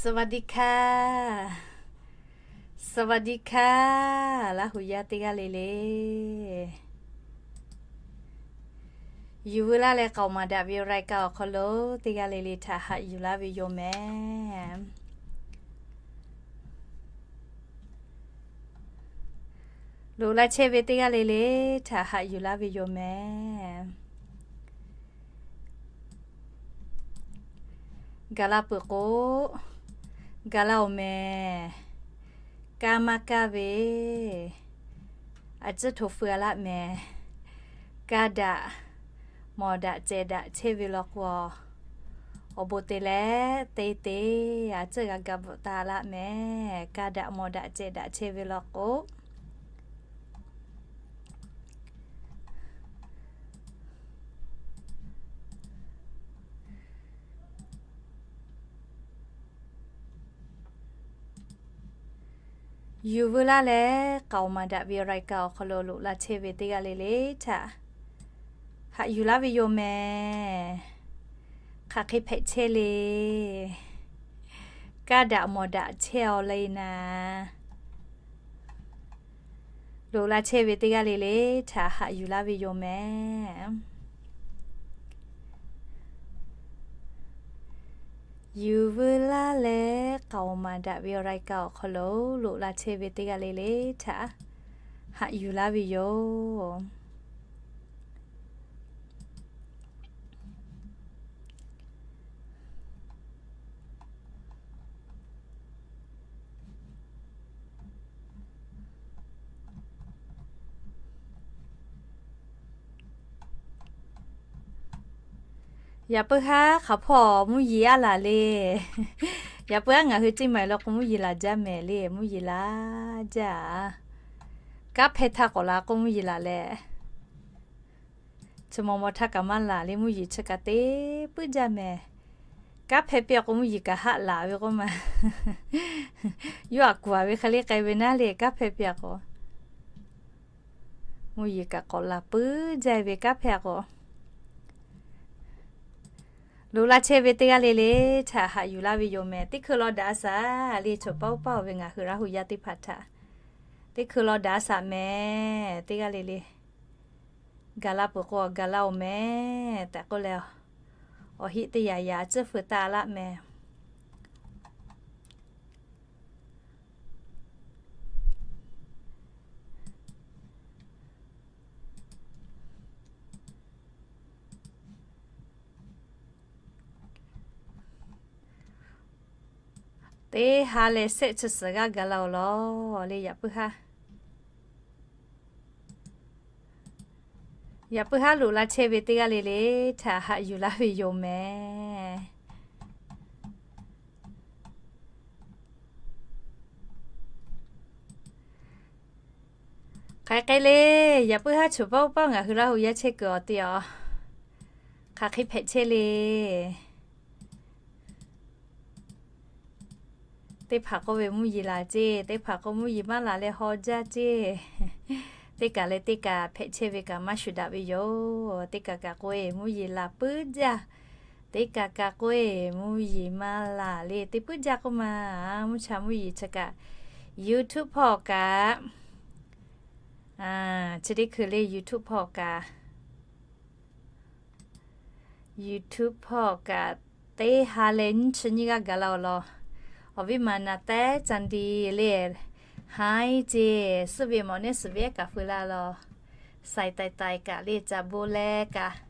สวัสดีค่ะ สวัสดีค่ะ Laˇ hu yaˇ teˇ g'aˇ le le. Yuˬ veu laˇ leh k'aoˍ maˍ daꞈ ve รายการ awˬ hk'aw lo teˇ g'aˇ le le htaꞈ haꞈ yuˬ laˇ ve yoˬ mehˍ. Loꞈ la chehˇ ve teˇ g'aˇ le le htaꞈ haꞈ yuˬ laˇ ve yoˬ mehˍ. Gaˬ la peuˬ k'o, gaˬ la-oˬ mehˍ. Kaˇ maˇ kaˇ ve, a ciˉ hto feu-a laˇ mehˍ. Kaˇ daꞈ mawˬ daꞈ cehˬ daꞈ chehˇ ve law k'o, awˬ bon te leh te te, a ciˉ g'a ga bvuhꞈ taˍ laˇ mehˍ. Kaˇ daꞈ mawˬ daꞈ cehˬ daꞈ chehˇ ve law k'o, Yuˬ veu laˇ leh k'aoˍ maˍ daꞈ ve รายการ awˬ hk'aw lo loꞈ la chehˇ ve teˇ g'aˇ le le htaꞈ haꞈ yuˬ laˇ ve yoˬ mehˍ. Hk'aˬ hk'e hpehꞈ chehˇ le. Kaˇ daꞈ mawˬ daꞈ chehˇ-aw le naˍ. Loꞈ la chehˇ ve teˇ g'aˇ le le htaꞈ haꞈ yuˬ laˇ ve yoˬ mehˍ. Yuˬ veu laˇ leh k'aoˍ maˍ daꞈ ve รายการ awˬ hk'aw lo loꞈ la chehˇ ve teˇ g'aˇ le le htaꞈ haꞈ yuˬ laˇ ve yoˬ. Yaꞈ puiˉ haˉ hk'aˬ hpawˇ mvuhˇ yeˬ aˉ laˬ le. Yaꞈ puiˉ haˉ ngaˬ hui teˇ maˬ lo k'o mvuhˇ yeˬ laˬ jaˇ mehˍ le, mvuhˇ yeˬ laˬ jaˇ. Kanˉ hpehˇ htaˇ k'awꞈ la k'o mvuhˇ yeˬ laˬ leh, chi maw maw htaˇ kaꞈ maˇ laˬ le, mvuhˇ yeˬ chi kaꞈ te puiˉ jaˇ mehˍ. Kanˉ hpehˇ piˇ-a k'o mvuhˇ yeˬ kaꞈ haˆ laˬ ve k'oˆ ma. Yawˇ aꞈ kuˬ-a ve hk'e le k'ai ve naˉ le, kanˉ hpehˇ piˇ-a k'o mvuhˇ yeˬ kaꞈ k'awꞈ laˬ puiˉ jaˇ ve kanˉ hpehˇ-a k'o. Loꞈ la chehˇ ve teˇ g'aˇ le le htaꞈ haꞈ yuˬ laˇ ve yoˬ mehˍ. Teˇ hkui law daꞈ-a shaˍ le, choˬ paˇ oˇ paˇ-oˬ ve ngaˬ hui Laˇ hu yaˇ teˇ hpaˍ htaꞈ. Teˇ hkui law daꞈ-a shaˍ mehˍ, teˇ g'aˇ le le. Gaˬ la peuˬ k'o gaˬ la-oˬ mehˍ tehꞈ k'oˆ leh, awˬ heˆ teˇ yaꞈ yaꞈ a ciˉ feu taˆ laˆ mehˍ. Teˇ ha leh shehˆ chi suhˍ g'aˇ gaˬ la-oˬ law le, yaꞈ puiˉ haˉ. Yaꞈ puiˉ haˉ loꞈ la chehˇ ve teˇ g'aˇ le le htaꞈ haꞈ yuˬ laˇ ve yoˬ mehˍ. Hk'aˬ hk'e le, yaꞈ puiˉ haˉ choˬ paˇ oˇ paˇ ngaˬ hui Laˇ hu yaˇ chehˇ kuiˬ awˬ te-a. Hk'aˬ hk'e hpehꞈ chehˇ le. Teˇ hpaˍ k'oˆ ve mvuhˇ yeˬ laˬ ceˇ, teˇ hpaˍ k'oˆ mvuhˇ yeˬ maˇ laˬ leh haw jaˇ ceˇ. Teˇ kaˬ leh teˇ kaˬ hpehꞈ chehˇ ve kaꞈ maˇ shuˍ daꞈ ve yoˬ. Teˇ kaˬ kaꞈ k'oˆ-e mvuhˇ yeˬ laˬ puiˉ jaˇ. Teˇ kaˬ kaꞈ k'oˆ-e mvuhˇ yeˬ maˇ laˬ le te puiˉ jaˇ k'oˆ ma. Mvuhˇ cha mvuhˇ yeˬ chi kaꞈ YouTube hpawˇ kaꞈ, chi teˇ hkui le YouTube hpawˇ kaꞈ, YouTube hpawˇ kaꞈ teˇ ha leh nyiˇ chi nyiˇ g'aˇ gaˬ la-oˬ law. Awˬ viˉ ma naˍ tehˉ ca ndi le, haiˉ ceˇ, suhˆ ve mawꞈ nehˉ suhˍ ve ehˉ kaꞈ feu la law. Saiˍ taiˍ taiˍ kaꞈ le caˬ bon leh kaꞈ,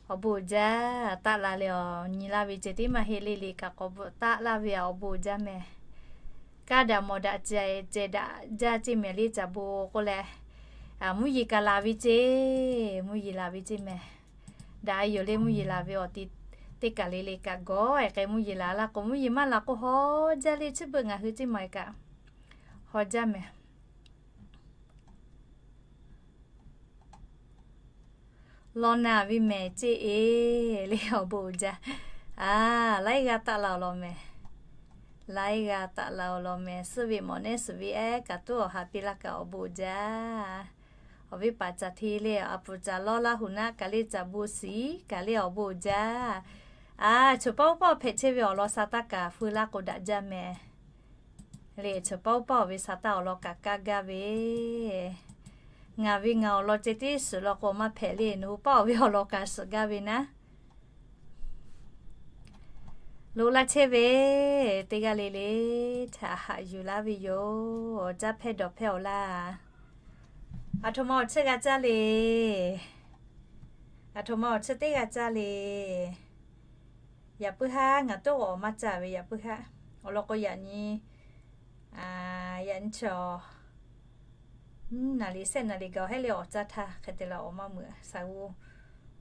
awˬ bon jaˇ taˆ la le, awˬ nyi laˇ ve ceh tiˉ maˇ heˆ le le kaꞈ k'awꞈ bvuhꞈ taˆ laˇ ve awˬ bon jaˇ mehˍ. Kaˇ daꞈ mawˬ daꞈ ceh daꞈ jaˇ ceˇ mehˍ le caˬ bon k'oˆ leh, mvuhˇ yeˬ kaꞈ laˬ ve ceˇ, mvuhˇ yeˬ laˬ ve ceˇ mehˍ. Daꞈ yoˬ le mvuhˇ yeˬ laˬ ve awˬ ti teˇ kaˬ le le kaꞈ gawˬ-e k'ai mvuhˇ yeˬ laˬ la k'o, mvuhˇ yeˬ maˇ laˬ k'o haw jaˇ le, chi beuꞈ ngaˬ hui teˇ maˬ kaꞈ haw jaˇ mehˍ. Law naˬ ve mehˍ ceˇ-e le awˬ bon uiˍ jaˇ. A, laiˉ g'aˇ taˆ la-oˬ law mehˍ. Laiˉ g'aˇ taˆ la-oˬ law mehˍ. Suhˆ ve mawꞈ nehˉ suhˍ ve ehˉ kaꞈ tuˉ awˬ ha piˇ laˇ kaꞈ awˬ bon uiˍ jaˇ. Awˬ viˉ paˍ caˬ hteˇ le a puˍ caˬ lawˇ Laˇ hu naˆ kaꞈ le caˬ bon shiˍ kaꞈ le awˬ bon uiˍ jaˇ. A, choˬ paˇ oˇ paˇ hpehꞈ chehˇ ve awˬ lawn sa taˇ kaꞈ feu laˇ k'o daꞈ jaˇ mehˍ. Le choˬ paˇ oˇ paˇ ve sa taˇ awˬ lawn kaꞈ kaˇ gaˇ ve, ngaˬ ve ngaˬ awˬ lawn ceh tiˉ suhˍ law k'o maˇ hpehꞈ le, nawˬ hui paˇ awˬ ve awˬ lawn kaꞈ suhˍ gaˇ ve naˉ. Lo laˇ chehˇ ve teˇ g'aˇ le le htaꞈ haꞈ yuˬ laˇ ve yoˬ. Caˇ hpehˇ dawˬ hpehˇ awˬ laˇ. Aˬ htoꞈ ma awˬ tsuhˇ g'a caˇ le. Aˬ htoꞈ ma awˬ tsuhˇ teˇ g'a caˇ le. Yaꞈ puiˉ haˉ ngaˬ tuˉ awˬ maˇ caˇ ve yaꞈ puiˉ haˉ. Awˬ lawn k'o yaꞈ nyi, yaꞈ nyi chaw naˍ riˍ shehˆ naˍ riˍ gaˬ hehˉ le awˬ caˇ htaˇ hk'e te leh awˬ maˇ meuꞈ shaˍ g'uˇ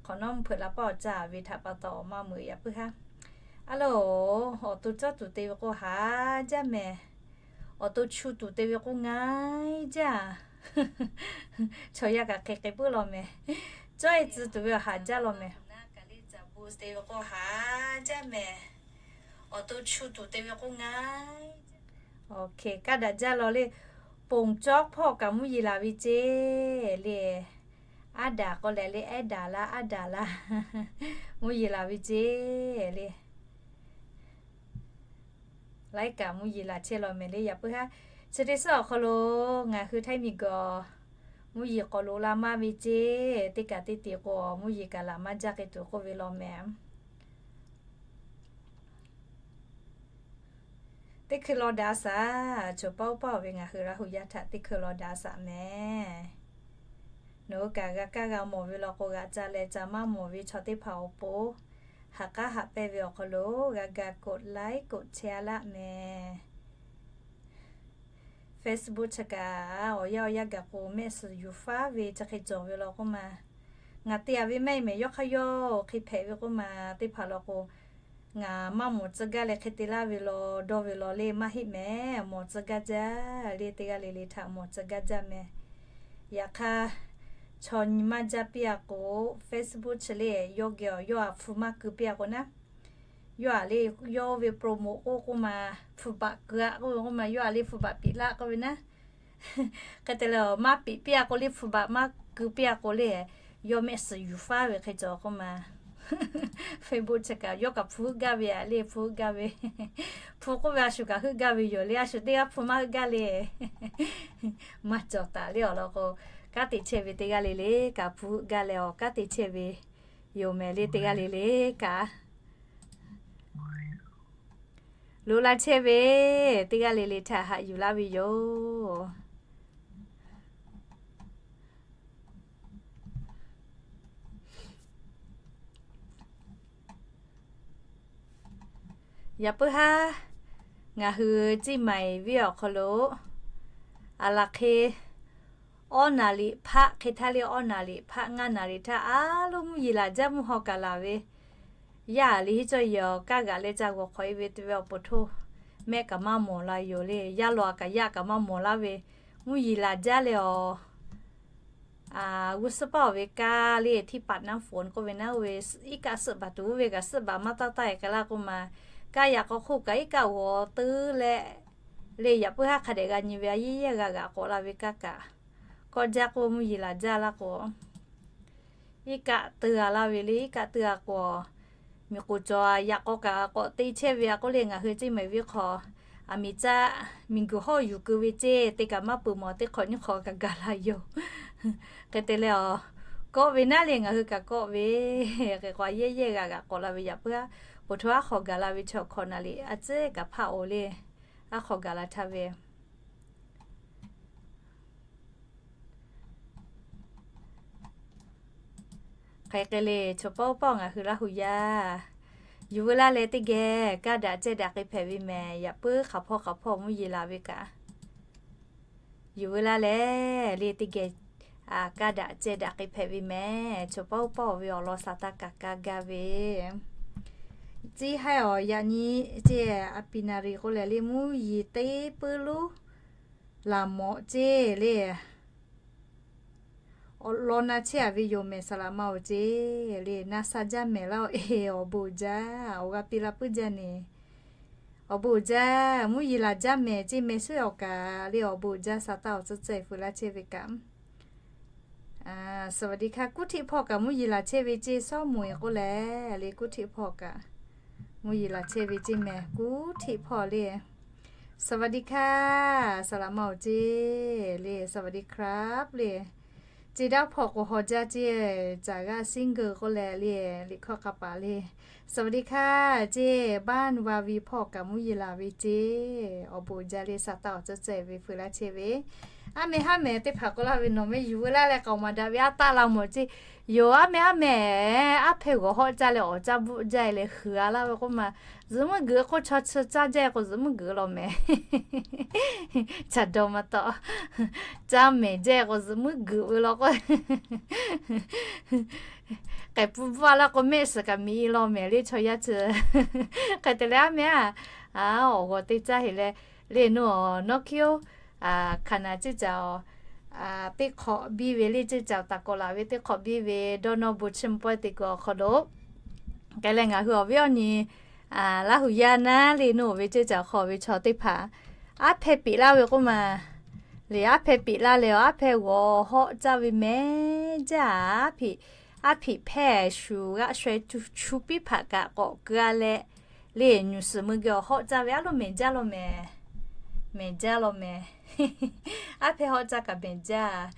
hk'awꞈ nawˉ mvuhˇ hpeuꞈ la paˇ awˬ caˇ ve htaꞈ pa taw awˬ maˇ meuꞈ yaꞈ puiˉ haˉ. A loˬ, awˬ to cawˇ tuˬ te ve k'o haˍ jaˇ mehˍ. Awˬ to chu tuˬ te ve k'o ngaˬ jaˇ. Chaw yaˇ kaꞈ hk'e hk'e puiˉ law mehˍ. Cawˇ e tcuh tuˬ ve awˬ haˍ jaˇ law mehˍ. Kaꞈ le caˍ bon te ve k'o haˍ jaˇ mehˍ. Awˬ to chu tuˬ te ve k'o ngaˬ, kaˇ daꞈ jaˇ law le. Ponˬ cawˇ hpawˇ kaꞈ mvuhˇ yeˬ laˬ ve ceˇ le. Aˉ daꞈ k'o leh le, ehˉ daꞈ laˇ, aˉ daꞈ laˇ, mvuhˇ yeˬ laˬ ve ceˇ le. Laiˉ kaꞈ mvuhˇ yeˬ laˬ chehˇ law mehˍ le yaꞈ puiˉ haˉ. Chi teˇ suhˉ awˬ hk'aw lo ngaˬ hui Htaiˇ miˬ guiˬ mvuhˇ yeˬ k'awꞈ loꞈ la maˇ ve ceˇ, teˇ kaꞈ teˇ te k'o mvuhˇ yeˬ kaꞈ laˬ maˇ jaˇ hk'e tuˬ k'oˆ ve law mehˍ. Teˇ hkui law daꞈ shaˍ, choˬ paˇ oˇ paˇ ve ngaˬ hui Laˇ hu yaˇ htaꞈ teˇ hkui law daꞈ shaˍ mehˍ. Nawˬ hui kaꞈ g'a kaˇ g'a mawˬ ve law k'o g'a ca leh ca maˇ mawˬ ve chaw teˇ hpaˍ awˬ pon, haꞈ k'aˉ haꞈ pehnˇ ve awˬ hk'aw lo g'a ga กดไลค์ กดแชร์ laˇ mehˍ. Facebook chi kaꞈ awˬ yanˇ awˬ yanˇ gaˬ k'o mehˆ suhˍ yuˬ faˉ ve chi hk'e cawˬ ve law k'oˆ ma. Ngaˬ te a ve mehˆ mehˍ yawˇ hk'aˇ yawˇ hk'e hpehꞈ ve k'oˆ ma, teˇ hpaˍ law k'o, ngaˬ maˇ mawˬ tcuh gaˇ leh hk'e te laˇ ve law dawˇ ve law le maˇ heˆ mehˍ. Mawˬ tcuh gaˇ jaˇ le, teˇ g'aˇ le le htaꞈ mawˬ tcuh gaˇ jaˇ mehˍ. Yaꞈ hk'aˇ, chaw nyi maˇ jaˇ piˇ a k'o, Facebook chi le yawˇ geh awˬ yawˇ a hpu maˇ keu piˇ a k'o naˉ, yawˇ a le, yawˇ ve promote k'oˆ k'oˆ ma, hpu baꞈ keu a k'oˆ ve k'oˆ ma, yawˇ a le hpu baꞈ piˍ laˇ k'oˆ ve naˉ. Hk'e te leh maˇ piˍ piˇ a k'o le, hpu baꞈ maˇ keu piˇ a k'o le, yawˇ mehˆ suhˍ yuˬ faˉ ve hk'e cawˬ k'oˆ ma. Facebook chi kaꞈ yawˇ kaꞈ hpu heuˆ gaˇ ve a le, hpu heuˆ gaˇ ve. Hpu k'oˆ ve a shu kaꞈ heuˆ gaˇ ve yoˬ le, a shu teˇ g'aˇ hpu maˇ heuˆ gaˇ le. Maˇ cawˬ taˍ le awˬ lawn k'o, kanˉ te chehˇ ve teˇ g'aˇ le le kaꞈ hpu heuˆ gaˇ leh awˬ kanˉ te chehˇ ve yoˬ mehˍ le, teˇ g'aˇ le le kaꞈ. Loꞈ la chehˇ ve teˇ g'aˇ le le htaꞈ haꞈ yuˬ laˇ ve yoˬ. Yaꞈ puiˉ haˉ ngaˬ hui Ciˇ Maiˍ venˇ awˬ hk'aw lo a laˬ hk'e awˇ naˍ riˍ hpaˆ hk'e htaˇ le, awˇ naˍ riˍ hpaˆ ngaˇ naˍ riˍ htaˇ a loˉ mvuhˇ yeˬ laˬ jaˇ mvuhˇ haw kaꞈ laˬ ve, yaˇ a le hiˉ cawˇ yehˬ awˬ kaˇ g'aꞈ leh ca g'awˬ hk'awꞈ e ve te ve awˬ pon htoˇ, mehˆ kaꞈ maˇ mawˬ la yoˬ le. Yaˇ law a kaꞈ yaˇ kaꞈ maˇ mawˬ laˇ ve, mvuhˇ yeˬ laˬ jaˇ leh awˬ g'uˇ suhˉ paˇ awˬ ve kaˇ le htiˇ paˍ naˉ phone k'oˆ ve naˉ, oˇ ve iˉ kaˆ suhˆ baˬ tuˬ oˇ ve kaꞈ suhˆ baˬ maˇ taˇ taˇ e k'ai laˇ k'oˆ ma. Kaˇ yaꞈ k'aw hk'oˆ kaꞈ iˉ kaˆ g'awˬ teuˆ leh le, yaꞈ puiˉ haˉ hk'a dehꞈ g'a nyi ve a, yehˇ yehˇ g'a g'aꞈ k'awꞈ la ve kaˇ kaꞈ kawˆ jaˇ k'oˆ mvuhˇ yeˬ laˬ jaˇ laˇ k'o, iˉ kaˆ teu a laˇ ve le, iˉ kaˆ teu a k'o, miˬ k'oˍ cawˬ a yaꞈ k'aw kaꞈ k'awꞈ te chehˇ ve a k'oˆ le, ngaˬ hui Ciˇ Maiˍ venˇ hk'aw aˬ miˍ caˆ miˬ guiˬ hawˇ yuˬ keu ve ceˇ, te kaꞈ maˇ peuˬ mawˬ teˇ hk'awꞈ nyiˇ hk'awꞈ kaꞈ gaˬ la yoˬ. Hk'e te leh awˬ kawˆ ve naˉ le, ngaˬ hui kaꞈ kawˆ ve, hk'e k'o a yehˇ yehˇ g'a g'aꞈ k'awꞈ la ve yaꞈ puiˉ haˉ, poˬ htoˇ aˉ hk'aw gaˬ la ve chaw hkawꞈ naˍ riˍ a ciˉ kaꞈ hpaˆ oˬ le, aˉ hk'aw gaˬ la htaˇ ve Hk'e hk'e le, chaw pawˆ pawˆ ngaˬ hui Laˇ hu yaˇ yuˬ veu laˇ leh teˇ geh kaˇ daꞈ cehˇ daꞈ k'ai hpehꞈ ve mehˍ. Yaꞈ puiˉ hk'aˬ hpawˇ hk'aˬ hpawˇ mvuhˇ yeˬ la ve kaꞈ, yuˬ veu laˇ leh le teˇ geh kaˇ daꞈ cehˇ daꞈ k'ai hpehꞈ ve mehˍ. Chaw pawˆ pawˆ ve awˬ lawn sa taˇ kaꞈ kaˇ gaˇ ve Ciˇ haiˉ awˬ yaꞈ nyi ceˇ, a piˍ naˍ riˍ k'o lehˬ le mvuhˇ yeˬ teˇ puiˉ lonˉ laˬ mawꞈ ceˇ le. Awˬ lawn na chehˇ a ve yoˬ mehˍ, saˍ laꞈ ma oˬ ceˇ le, na sha jaˇ mehˍ laˇ oˬ, e awˬ bon uiˍ jaˇ, awˬ g'a piˇ la puiˉ jaˇ neˬ. Awˬ bon uiˍ jaˇ, mvuhˇ yeˬ laˬ jaˇ mehˍ ceˇ, mehˍ suhˉ awˬ kaꞈ le awˬ bon uiˍ jaˇ, sa taˇ awˬ tcuhˇ cehˇ fuiˍ laˇ chehˇ ve kaꞈ สวัสดีค่ะ Kuˉ htiˆ hpawˇ kaꞈ mvuhˇ yeˬ laˬ chehˇ ve ceˇ, Sawˉ moˍ eˬ k'oˆ leh le Kuˉ htiˆ hpawˇ kaꞈ Mvuhˇ yeˬ laˬ chehˇ ve ceˇ mehˍ, kuˉ htiˆ hpawˇ le. สวัสดีค่ะ saˍ laꞈ ma-oˬ ceˇ le, สวัสดีครับ le. Ceˇ daˇ hpawˇ k'o haw jaˇ ceˇ, caˬ g'aˇ single k'oˆ leh le, liꞈ hkawˇ k'a paˍ le. สวัสดีค่ะ ceˇ, บ้านวาวี hpawˇ kaꞈ mvuhˇ yeˬ laˬ ve ceˇ. Awˬ bon jaˇ le, sa taˇ awˬ cehˇ cehˇ ve feu laˇ chehˇ ve. Aˉ meh haˉ mehˍ teˇ hpaˍ k'oˆ laˇ ve, nawˬ meh yuˬ veu laˇ leh k'aoˍ maˍ daꞈ ve aˉ taˆ la mawˬ ceˇ. Yoˬ, aˉ meh haˉ mehˍ, aˉ hpehˇ g'awˬ hawˆ caˇ leh awˬ caˇ bvuhˆ jaˇ leh huiˍ a laˇ ve k'oˆ ma. Zuhꞈ muiˉ guiˬ k'oˆ chaw chi caˇ jaˇ k'o zuhꞈ muiˉ guiˬ law mehˍ. Caˬ dawˇ maˇ taw. Caˇ mehˍ jaˇ k'o zuhꞈ muiˉ guiˬ ve law k'o, k'ehˬ pu bvuhˆ a laˇ k'o mehˆ suhˍ kaꞈ miˬ i law mehˍ le chaw yaˇ chi. Hk'e te leh aˉ meh a, awˬ g'awˬ te caˇ heˍ leh, le nuˇ awˬ nawˉ hkiˉ oˬ, hkaˍ naˍ ceˇ caˬ teˇ hk'awꞈ biˇ ve le, ceˇ caˬ taˍ kawꞈ laˬ ve teˇ hk'awꞈ biˇ ve dawˇ nawˇ bon chiˇ mvuh pawehˇ te kuiˬ awˬ hk'aw lo, k'ai leh ngaˬ hui awˬ viˉ awˬ nyi Laˇ huˍ yaˇ naˉ le nuˇ ve ceˇ caˬ hk'aw ve chaw teˇ hpaˍ, aˉ hpehˇ peꞈ laˇ ve k'oˆ ma. Le aˉ hpehˇ peꞈ laˇ leh, aˉ hpehˇ g'awˬ hawˆ caˇ ve mehˍ jaˇ. Aˉ hpiꞈ hpehˇ shuˍ g'aˆ shaweh chu piˉ hpaꞈ kaꞈ k'awꞈ keu a leh, le nyuˬ suhˍ mui geh awˬ hawˆ caˇ ve aˉ lo mehˍ jaˇ law mehˍ. Mehˍ jaˇ law mehˍ. Aˉ hpehˇ hawˆ caˇ kaꞈ mehˍ jaˇ.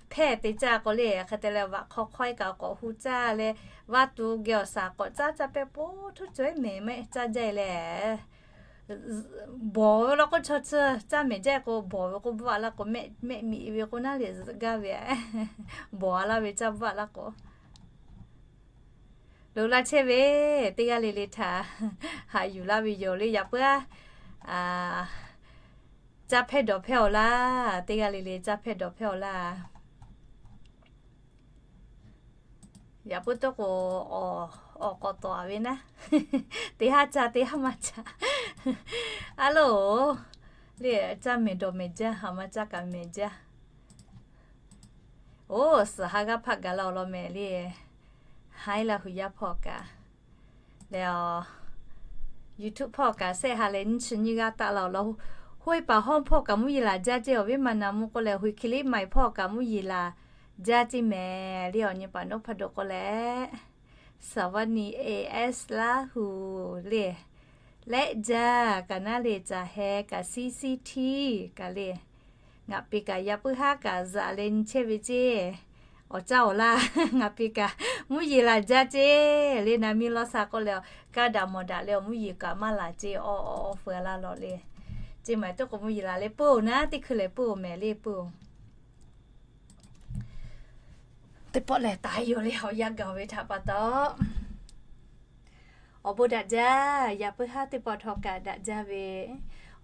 Hpehˇ te caˇ k'o le, hk'e te leh vaꞈ hk'aw hk'aw e kaꞈ k'awꞈ hu caˇ leh, vaˇ tu geh awˬ saˍ k'awꞈ caˇ caˇ pehˇ po htuˉ cawˬ e mehˍ mehˆ caˇ jaˇ e leh, bawˬ ve law k'o chaw chi caˇ mehˍ jaˇ k'o, bawˬ ve k'o bvuhˆ a laˇ k'o, mehˆ miˬ ve k'o naˉ le zuhꞈ gaˇ ve, bawˬ a laˇ ve caˇ bvuhˆ a laˇ k'o. Loꞈ la chehˇ ve, teˇ g'aˇ le le htaꞈ haꞈ yuˬ laˇ ve yoˬ le. Yaꞈ puiˉ a, caˇ hpehˇ dawˬ hpehˇ awˬ laˇ, teˇ g'aˇ le le caˇ hpehˇ dawˬ hpehˇ awˬ laˇ. Yaꞈ puiˉ toˉ k'o, awˬ k'awꞈ tawˍ ve naˉ, teˇ haˉ caˇ teˇ haˉ maˇ caˇ. A loˬ, le caˇ mehˍ dawˬ mehˍ jaˇ, haꞈ ma caˇ kaꞈ mehˍ jaˇ. Oˬ, suhˍ ha g'aˇ hpaˆ gaˬ la awˬ lawn mehˍ le. Haiˉ Laˇ huˍ yaˇ hpawˇ kaꞈ leh, YouTube hpawˇ kaꞈ shehˆ ha leh nyiˇ chi nyiˇ g'aˇ taˆ la awˬ lawn. Hoˆ e paˍ hawˇ hpawˇ kaꞈ mvuhˇ yeˬ laˬ jaˇ ceˇ, awˬ viˉ ma naˍ mvuh k'oˆ leh, Huiˍ Hkiˬ liˉ maiˍ hpawˇ kaꞈ mvuhˇ yeˬ laˬ jaˇ ceˇ mehˍ le. Awˬ nyi paˍ nawˉ hpaˇ doꞈ k'oˆ leh, Saˍ vaˇ ni A S Laˇ huˍ le, lehˆ jaˇ kaꞈ naˉ le, caˬ heh kaꞈ C C T kaꞈ le, ngaˬ peˍ kaꞈ yaꞈ puiˉ haˉ kaꞈ zaꞈ leh nyi chehˇ ve ceˇ. Awˬ caˇ awˬ laˇ, ngaˬ peˍ kaꞈ mvuhˇ yeˬ laˬ jaˇ ceˇ le. Naˍ miˇ lawˇ sha k'oˆ leh, kaˇ daꞈ mawˬ daꞈ leh awˬ mvuhˇ yeˬ kaꞈ maˇ laˬ ceˇ, awˬ awˬ awˬ feu a laˇ lawˬ le. Ceˇ maˬ toˉ k'o mvuhˇ yeˬ laˬ leh puiˉ oˬ naˉ, teˇ hkui lehˬ puiˉ oˬ mehˍ le puiˉ oˬ. Teˇ pawˆ lehˬ taˍ yoˬ le, awˬ yanˇ gaˬ ve htaꞈ pa taw. Awˬ bon daꞈ jaˇ. Yaꞈ puiˉ haˉ teˇ pawˆ htawˇ kaꞈ daꞈ jaˇ ve,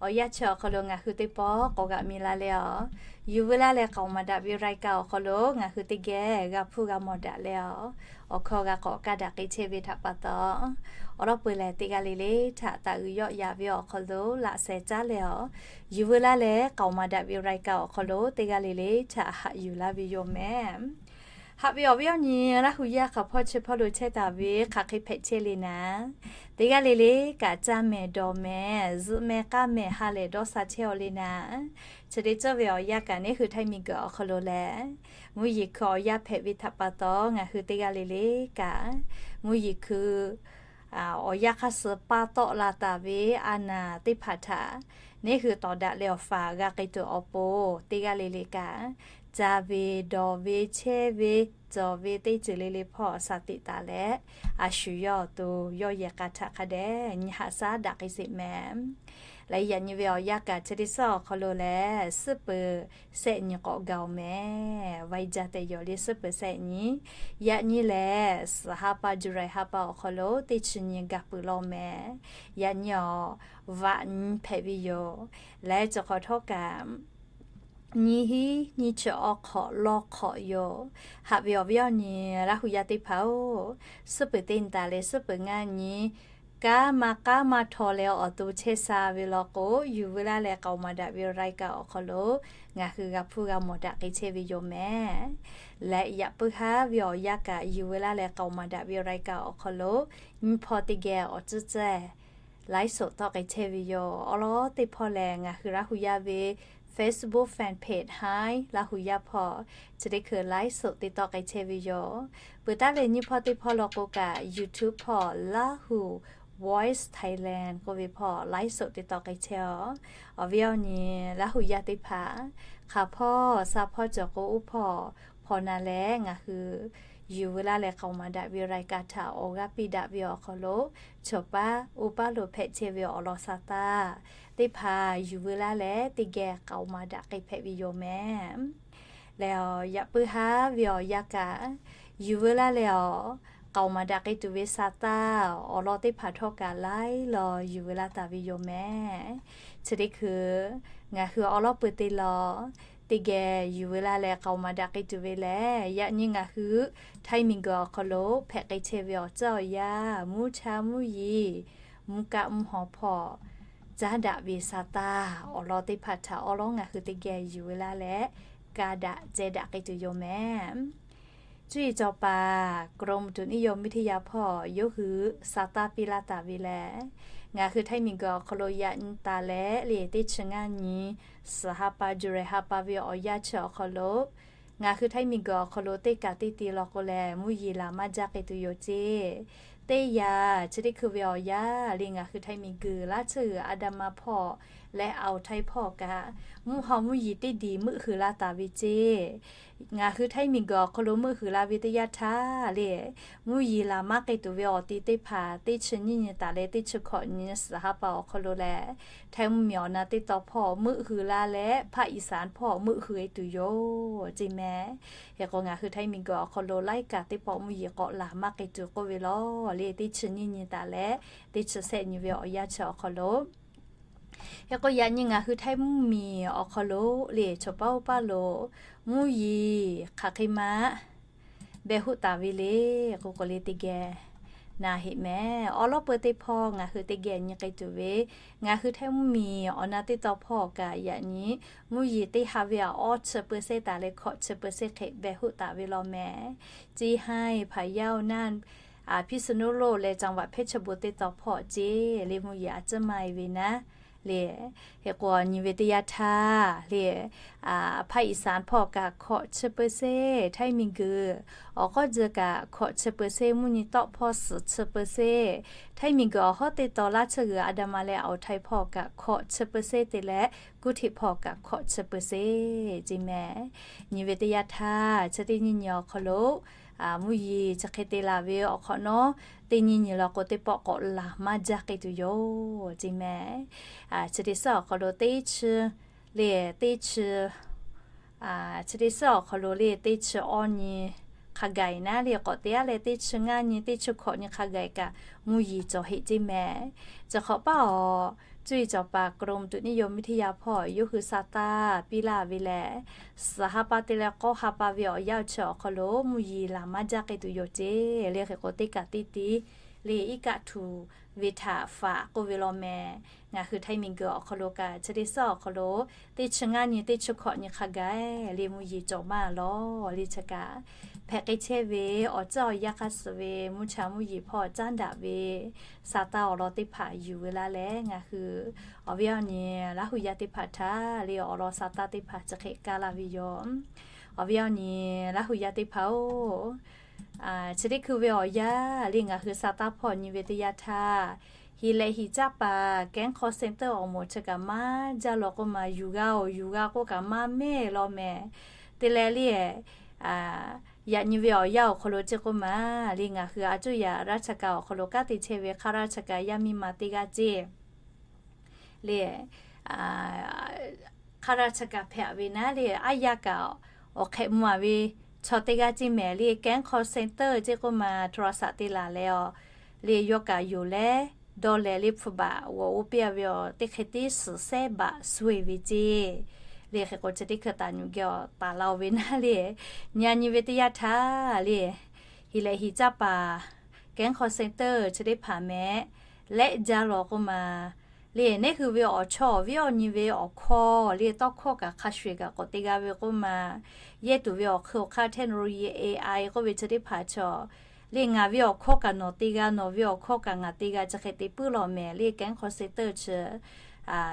awˬ yanˇ chi awˬ hk'aw lo ngaˬ hui teˇ pawˆ k'awꞈ g'aꞈ mi la leh, awˬ yuˬ veu laˇ leh k'aoˍ maˍ daꞈ ve รายการ awˬ hk'aw lo ngaˬ hui teˇ geh g'a hpuˇ g'a mawˬ daꞈ leh, awˬ hkawˇ g'a k'awꞈ kaˇ daꞈ k'ai chehˇ ve htaꞈ pa taw, awˬ lawn peu lehˬ teˇ g'aˇ le le htaꞈ taˍ uiˍ yawˆ yaꞈ ve awˬ hk'aw lo laꞈ sheh caˉ leh, awˬ yuˬ veu laˇ leh k'aoˍ maˍ daꞈ ve รายการ awˬ hk'aw lo teˇ g'aˇ le le htaꞈ haꞈ yuˬ laˇ ve yoˬ mehˍ. Haꞈ ve awˬ viˉ awˬ nyi Laˇ huˍ yaˇ hk'aˬ hpawˇ chi hpawˇ lo chehˇ taˍ ve hk'aˬ hk'e hpehꞈ chehˇ le naˉ, teˇ g'aˇ le le kaꞈ caˇ mehˍ dawˬ mehˍ zuhꞈ mehˍ k'aˇ mehˍ ha lehˬ dawˇ sha chehˇ aw le naˉ, chi teˇ cawˇ ve awˬ yanˇ kaꞈ neˉ hui htaiˇ miˬ guiˬ awˬ hk'aw lo lehˬ, mvuhˇ yeˬ hkui awˬ yanˇ hpehꞈ ve htaꞈ pa taw ngaˬ hui teˇ g'aˇ le le kaꞈ, mvuhˇ yeˬ hkui awˬ yanˇ hk'aˇ suh paˇ tawˆ la taˍ ve a naˍ teˇ hpaˍ htaꞈ neˉ hui tawˍ daꞈ leh awˬ faˍ g'a k'ai tuˬ awˬ pon, teˇ g'aˇ le le kaꞈ caˇ ve dawˬ ve chehˇ ve cawˬ ve teˇ ceuˬ le le hpawˇ sha tiꞈ taˍ leh, a shu yawˇ awˬ to yawˇ yehˬ k'a htaꞈ hk'a dehꞈ nyi haꞈ shaˉ daꞈ k'ai sheˍ mehˍ. Leh yaꞈ nyi ve awˬ yanˇ kaꞈ chi teˇ suhˉ awˬ hk'aw lo lehˬ, suhˉ peuˬ shehˆ nyi k'awꞈ gaˬ oˬ mehˍ. Vaˇ jaˇ tehꞈ yawˬ le suhˉ peuˬ shehˆ nyi. Yaꞈ nyi lehˬ suhˍ ha pa July ha pa awˬ hk'aw lo teˇ chi nyi gaˬ peuˬ law mehˍ. Yaꞈ nyi awˬ vaꞈ nyi hpehꞈ ve yoˬ. Leh chi hk'awꞈ htawˇ kaꞈ nyiˇ hinˉ nyiˇ chi awˬ hk'awꞈ lawˇ hk'awꞈ yoˬ. Haꞈ ve awˬ viˉ awˬ nyi Laˇ huˍ yaˇ teˇ hpaˍ-oˬ, suhˉ peuˬ teˇ nyi taˍ leh suhˉ peuˬ ngaˇ nyi kanˉ maˇ k'aˉ maˇ htaw leh awˬ to chehˇ sha ve law k'o, yuˬ veu laˇ leh k'aoˍ maˍ daꞈ ve รายการ awˬ hk'aw lo ngaˬ hui g'a hpuˇ g'a mawˬ daꞈ k'ai chehˇ ve yoˬ mehˍ. Leh yaꞈ puiˉ haˉ ve awˬ yanˇ kaꞈ yuˬ veu laˇ leh k'aoˍ maˍ daꞈ ve รายการ awˬ hk'aw lo nyiˇ hpawˇ teˇ geh awˬ tcuhˉ tcuhˉ laiˉ soꞈ tawˆ k'ai chehˇ ve yoˬ. Awˬ lawn teˇ hpawˇ lehˬ ngaˬ hui Laˇ huˍ yaˇ ve Facebook fan page Haiˉ Laˇ huˍ yaˇ hpawˇ chi teˇ hkui laiˉ soꞈ teˇ tawˆ k'ai chehˇ ve yoˬ. Peuˬ taˉ leh nyiˇ hpawˇ teˇ hpawˇ law k'o kaꞈ YouTube hpawˇ Laˇ huˍ Voice Thailand k'oˆ ve hpawˇ ไลฟ์สด te tawˆ k'ai chehˇ-oˬ. Awˬ viˉ awˬ nyi Laˇ hu yaˇ teˇ hpaˍ, hk'aˬ hpawˇ sha hpawˇ cawˬ k'o, oˇ hpawˇ hpaw na leh ngaˬ hui yuˬ veu laˇ leh k'aoˍ maˍ daꞈ ve รายการ htaꞈ awˬ g'aˇ piˇ daꞈ ve awˬ hk'aw lo, chaw paˉ oˇ paˉ lo hpehꞈ chehˇ ve awˬ lawn sha taˇ teˇ hpaˍ yuˬ veu laˇ leh teˇ geh k'aoˍ maˍ daꞈ k'ai hpehꞈ ve yoˬ mehˍ. Lehˬ, yaꞈ puiˉ haˉ ve awˬ yanˇ kaꞈ, yuˬ veu laˇ leh awˬ k'aoˍ maˍ daꞈ k'ai tuˬ ve sha taˇ awˬ lawn teˇ hpaˍ htawˇ kaꞈ laiˉ law yuˬ veu laˇ taˍ ve yoˬ mehˍ. Chi teˇ hkui ngaˬ hui awˉ lawˉ pui te law teˇ geh yuˬ veu laˇ leh k'aoˍ maˍ daꞈ k'ai tuˬ ve lehˬ, yaꞈ nyi ngaˬ hui Htaiˇ miˬguiˬ awˬ hk'aw lo hpehꞈ k'ai chehˇ ve awˬ ceuˬ awˬ yanˇ, mvuhˇ chaˇ mvuhˇ yeˬ, mvuhˇ kaˆ mvuhˇ haw hpawˇ caˉ daꞈ ve sha taˇ awˬ lawn teˇ hpaˍ htaꞈ awˉ lawˉ ngaˬ hui teˇ geh yuˬ veu laˇ leh, ka daꞈ ceh daꞈ k'ai tuˬ yoˬ mehˍ. Cuˇ yiˍ cawˬ paˍ กรมอุตุนิยมวิทยา hpawˇ yawˇ hui sha taˇ piˇ laˇ taˍ ve lehˬ, ngaˬ hui Htaiˇ miˬguiˬ awˬ hk'aw lo yaꞈ nyi taˍ leh le, teˇ chi ngaˇ nyi suhˍ ha pa, July ha pa ve awˬ yanˇ chi awˬ hk'aw lo ngaˬ hui Htaiˇ miˬguiˬ awˬ hk'aw lo teˇ kaꞈ teˇ te law k'o lehˬ, mvuhˇ yeˬ laˬ maˇ jaˇ k'ai tuˬ yoˬ ceˇ. Teˇ yanˇ chi teˇ hkui ve awˬ yanˇ le, ngaˬ hui Htaiˇ miˬguiˬ laˇ tsuhˇ g'uiˬ อันดามัน hpawˇ leh อ่าวไทย hpawˇ kaꞈ mvuhˇ haw mvuhˇ yeˬ teˇ diˬ meuˆ hui laˇ taˍ ve ceˇ. Ngaˬ hui Htaiˇ miˬguiˬ awˬ hk'aw lo meuˆ hui la ve teˇ yanˇ htaˇ le, mvuhˇ yeˬ laˬ maˇ k'ai tuˬ ve awˬ ti teˇ hpaˍ teˇ chi nyiˇ nyi taˍ leh teˇ chi hkawꞈ nyi suhˍ ha pa awˬ hk'aw lo lehˬ, Htaiˇ mvuhˇmiˬ awˬ na teˇ taw hpawˇ meuˆ hui laˇ leh ภาคอีสาน hpawˇ meuˆ hui e tuˬ yoˬ ceˇ mehˍ. Hk'e k'o, ngaˬ hui Htaiˇ miˬguiˬ awˬ hk'aw lo laiˉ kaꞈ teˇ pawˆ mvuhˇ yeˬ k'awꞈ laˬ maˇ k'ai tuˬ k'oˆ ve law le, teˇ chi nyiˇ nyi taˍ leh teˇ chi shehˆ nyi ve awˬ yanˇ chi awˬ hk'aw lo Hk'e k'o, yaꞈ nyi ngaˬ hui Htaiˇ mvuhˇmiˬ awˬ hk'aw lo le, chaw paˉ oˇ paˉ lo mvuhˇ yeˬ hk'aˬ hk'e ma behˬ hoˆ taˍ ve le k'oˆ k'o le, teˇ geh na heˆ mehˍ. Awˉ lawˉ peu teˇ hpawˇ ngaˬ hui teˇ geh nyi k'ai tuˬ ve, ngaˬ hui Htaiˇ mvuhˇmiˬ awˬ na teˇ taw hpawˇ kaꞈ yaꞈ nyi mvuhˇ yeˬ teˇ ha ve awˬ awˉ chi เปอร์เซ็นต์ taˍ leh hkawꞈ chi เปอร์เซ็นต์ hk'e behˬ hoˆ taˍ ve law mehˍ. Ceˇ haiˇ พะเยา naˇ, พิษณุโลก leh จังหวัดเพชรบูรณ์ teˇ taw hpawˇ ceˇ le, mvuhˇ yeˬ a ciˉ maˇ e ve naˉ le. Hk'e k'o, nyi ve teˇ yanˇ htaˇ le, ภาคอีสาน hpawˇ kaꞈ hkawꞈ chi เปอร์เซ็นต์, Htaiˇ miˬguiˬ awˬ k'awˇ jeu kaꞈ hkawꞈ chi เปอร์เซ็นต์, mvuhˇ nyi tawˆ hpawˇ suhˍ chi เปอร์เซ็นต์, Htaiˇ miˬguiˬ awˬ hawˉ teˇ taw laˇ tsuhˇ g'uiˬ อันดามัน leh อ่าวไทย hpawˇ kaꞈ hkawꞈ chi เปอร์เซ็นต์ te leh กรุงเทพ hpawˇ kaꞈ hkawꞈ chi เปอร์เซ็นต์ ceˇ mehˍ. Nyi ve teˇ yanˇ htaˇ, chi teˇ nyiˇ nyi awˬ hk'aw lo mvuhˇ yeˬ chi hk'e te laˬ ve awˬ hk'awꞈ nawˉ, teˇ nyiˇ nyi law k'o teˇ pawˆ k'awꞈ laˬ maˇ jaˇ k'ai tuˬ yoˬ ceˇ mehˍ. Chi teˇ suhˉ awˬ hk'aw lo teˇ chi le, teˇ chi chi teˇ suhˉ awˬ hk'aw lo le, teˇ chi awˇ nyi hk'a gaˬ naˉ le, k'awꞈ te aˉ leh teˇ chi ngaˇ nyi, teˇ chi hkawꞈ nyi hk'a gaˬ kaꞈ mvuhˇ yeˬ cawˬ heˆ ceˇ mehˍ. Chi hk'awꞈ paˉ awˬ, cuˇ yiˍ cawˬ paˍ กรมอุตุนิยมวิทยา hpawˇ yawˇ hui sha taˇ piˇ laˇ ve lehˬ, suhˍ ha pa te leh k'awˇ ha pa ve awˬ yanˇ chi awˬ hk'aw lo mvuhˇ yeˬ laˬ maˇ jaˇ k'ai tuˬ yoˬ ceˇ le. Hk'e k'o, teˇ kaꞈ teˇ te le, iˉ kaˆ htuꞈ ve htaꞈ faꞈ k'oˆ ve law mehˍ. Ngaˬ hui Htaiˇ miˬguiˬ awˬ hk'aw lo kaꞈ chi teˇ suhˉ awˬ hk'aw lo teˇ chi ngaˇ nyi, teˇ chi hkawꞈ nyi hk'a gaˬ le mvuhˇ yeˬ cawˬ maˇ law le. Chi kaꞈ hpehꞈ k'ai chehˇ ve awˬ ceuˬ awˬ yanˇ hk'a suhˍ ve mvuhˇ cha mvuhˇ yeˬ hpawˇ caˉ daꞈ ve sha taˇ awˬ lawn teˇ hpaˍ yuˬ veu laˇ leh, ngaˬ hui awˬ viˉ awˬ nyi Laˇ hu yaˇ teˇ hpaˍ htaꞈ le awˬ lawn sha taˇ teˇ hpaˍ chi hk'e kaˇ laˇ ve yoˬ. Awˬ viˉ awˬ nyi Laˇ hu yaˇ teˇ hpaˍ-oˬ, chi teˇ hkui ve awˬ yanˇ le ngaˬ hui sha taˇ hpawˇ nyi ve teˇ yanˇ htaˇ, hiˍ lehꞈ hiˍ caˇ paˍ แก๊ง call center awˬ moˍ chi kaꞈ maˇ jaˇ law k'oˆ ma, yuˬ g'a-oˬ yuˬ g'a k'oˆ kaꞈ maˇ mehˆ law mehˍ. Te leh le, yaꞈ nyi ve awˬ yanˇ awˬ hk'aw lo ceˇ k'oˆ ma le, ngaˬ hui a cuˇ yaꞈ ราชการ awˬ hk'aw lo kanˉ te chehˇ ve ข้าราชการ yaˇ miˇ ma teˇ g'aˇ ceˇ le, ข้าราชการ hpehꞈ ve naˉ le, aˉ yaˇ kaꞈ awˬ hk'ehꞈ mvuh a ve chaw teˇ g'aˇ ceˇ mehˍ le. แก๊ง call center ceˇ k'oˆ ma โทรศัพท์ te laˬ leh awˬ le, yawˇ kaꞈ yonˍ leh dawˇ leh le hpu baꞈ g'awꞈ oˇ piˇ a ve awˬ teˇ hk'e teˇ suhˍ sehˉ baꞈ suh e ve ceˇ le. Hk'e k'o, chi teˇ hkui taˍ nyuꞈ geh awˬ taˍ la-o ve naˉ le, nyi a nyi ve teˇ yanˇ htaˇ le, hiˍ lehꞈ hiˍ caˇ paˍ แก๊ง call center chi teˇ hpaˍ mehˍ lehˆ jaˇ law k'oˆ ma le, neˉ hui ve awˬ chawˇ awˬ viˉ awˬ nyi ve awˬ hkawˇ le tawˇ hkawˇ kaꞈ hk'a shuˍ eˬ kaꞈ k'awꞈ te g'a ve k'oˆ ma, yehˇ tuˬ ve awˬ hk'eun awˬ hk'aˇ เทคโนโลยี เอไอ k'oˆ ve chi teˇ hpaˍ chaw le, ngaˬ ve awˬ hkawˇ kaꞈ nawˬ te g'a, nawˬ ve awˬ hkawˇ kaꞈ ngaˬ te g'a, chi hk'e te puiˉ law mehˍ le. แก๊ง call center chi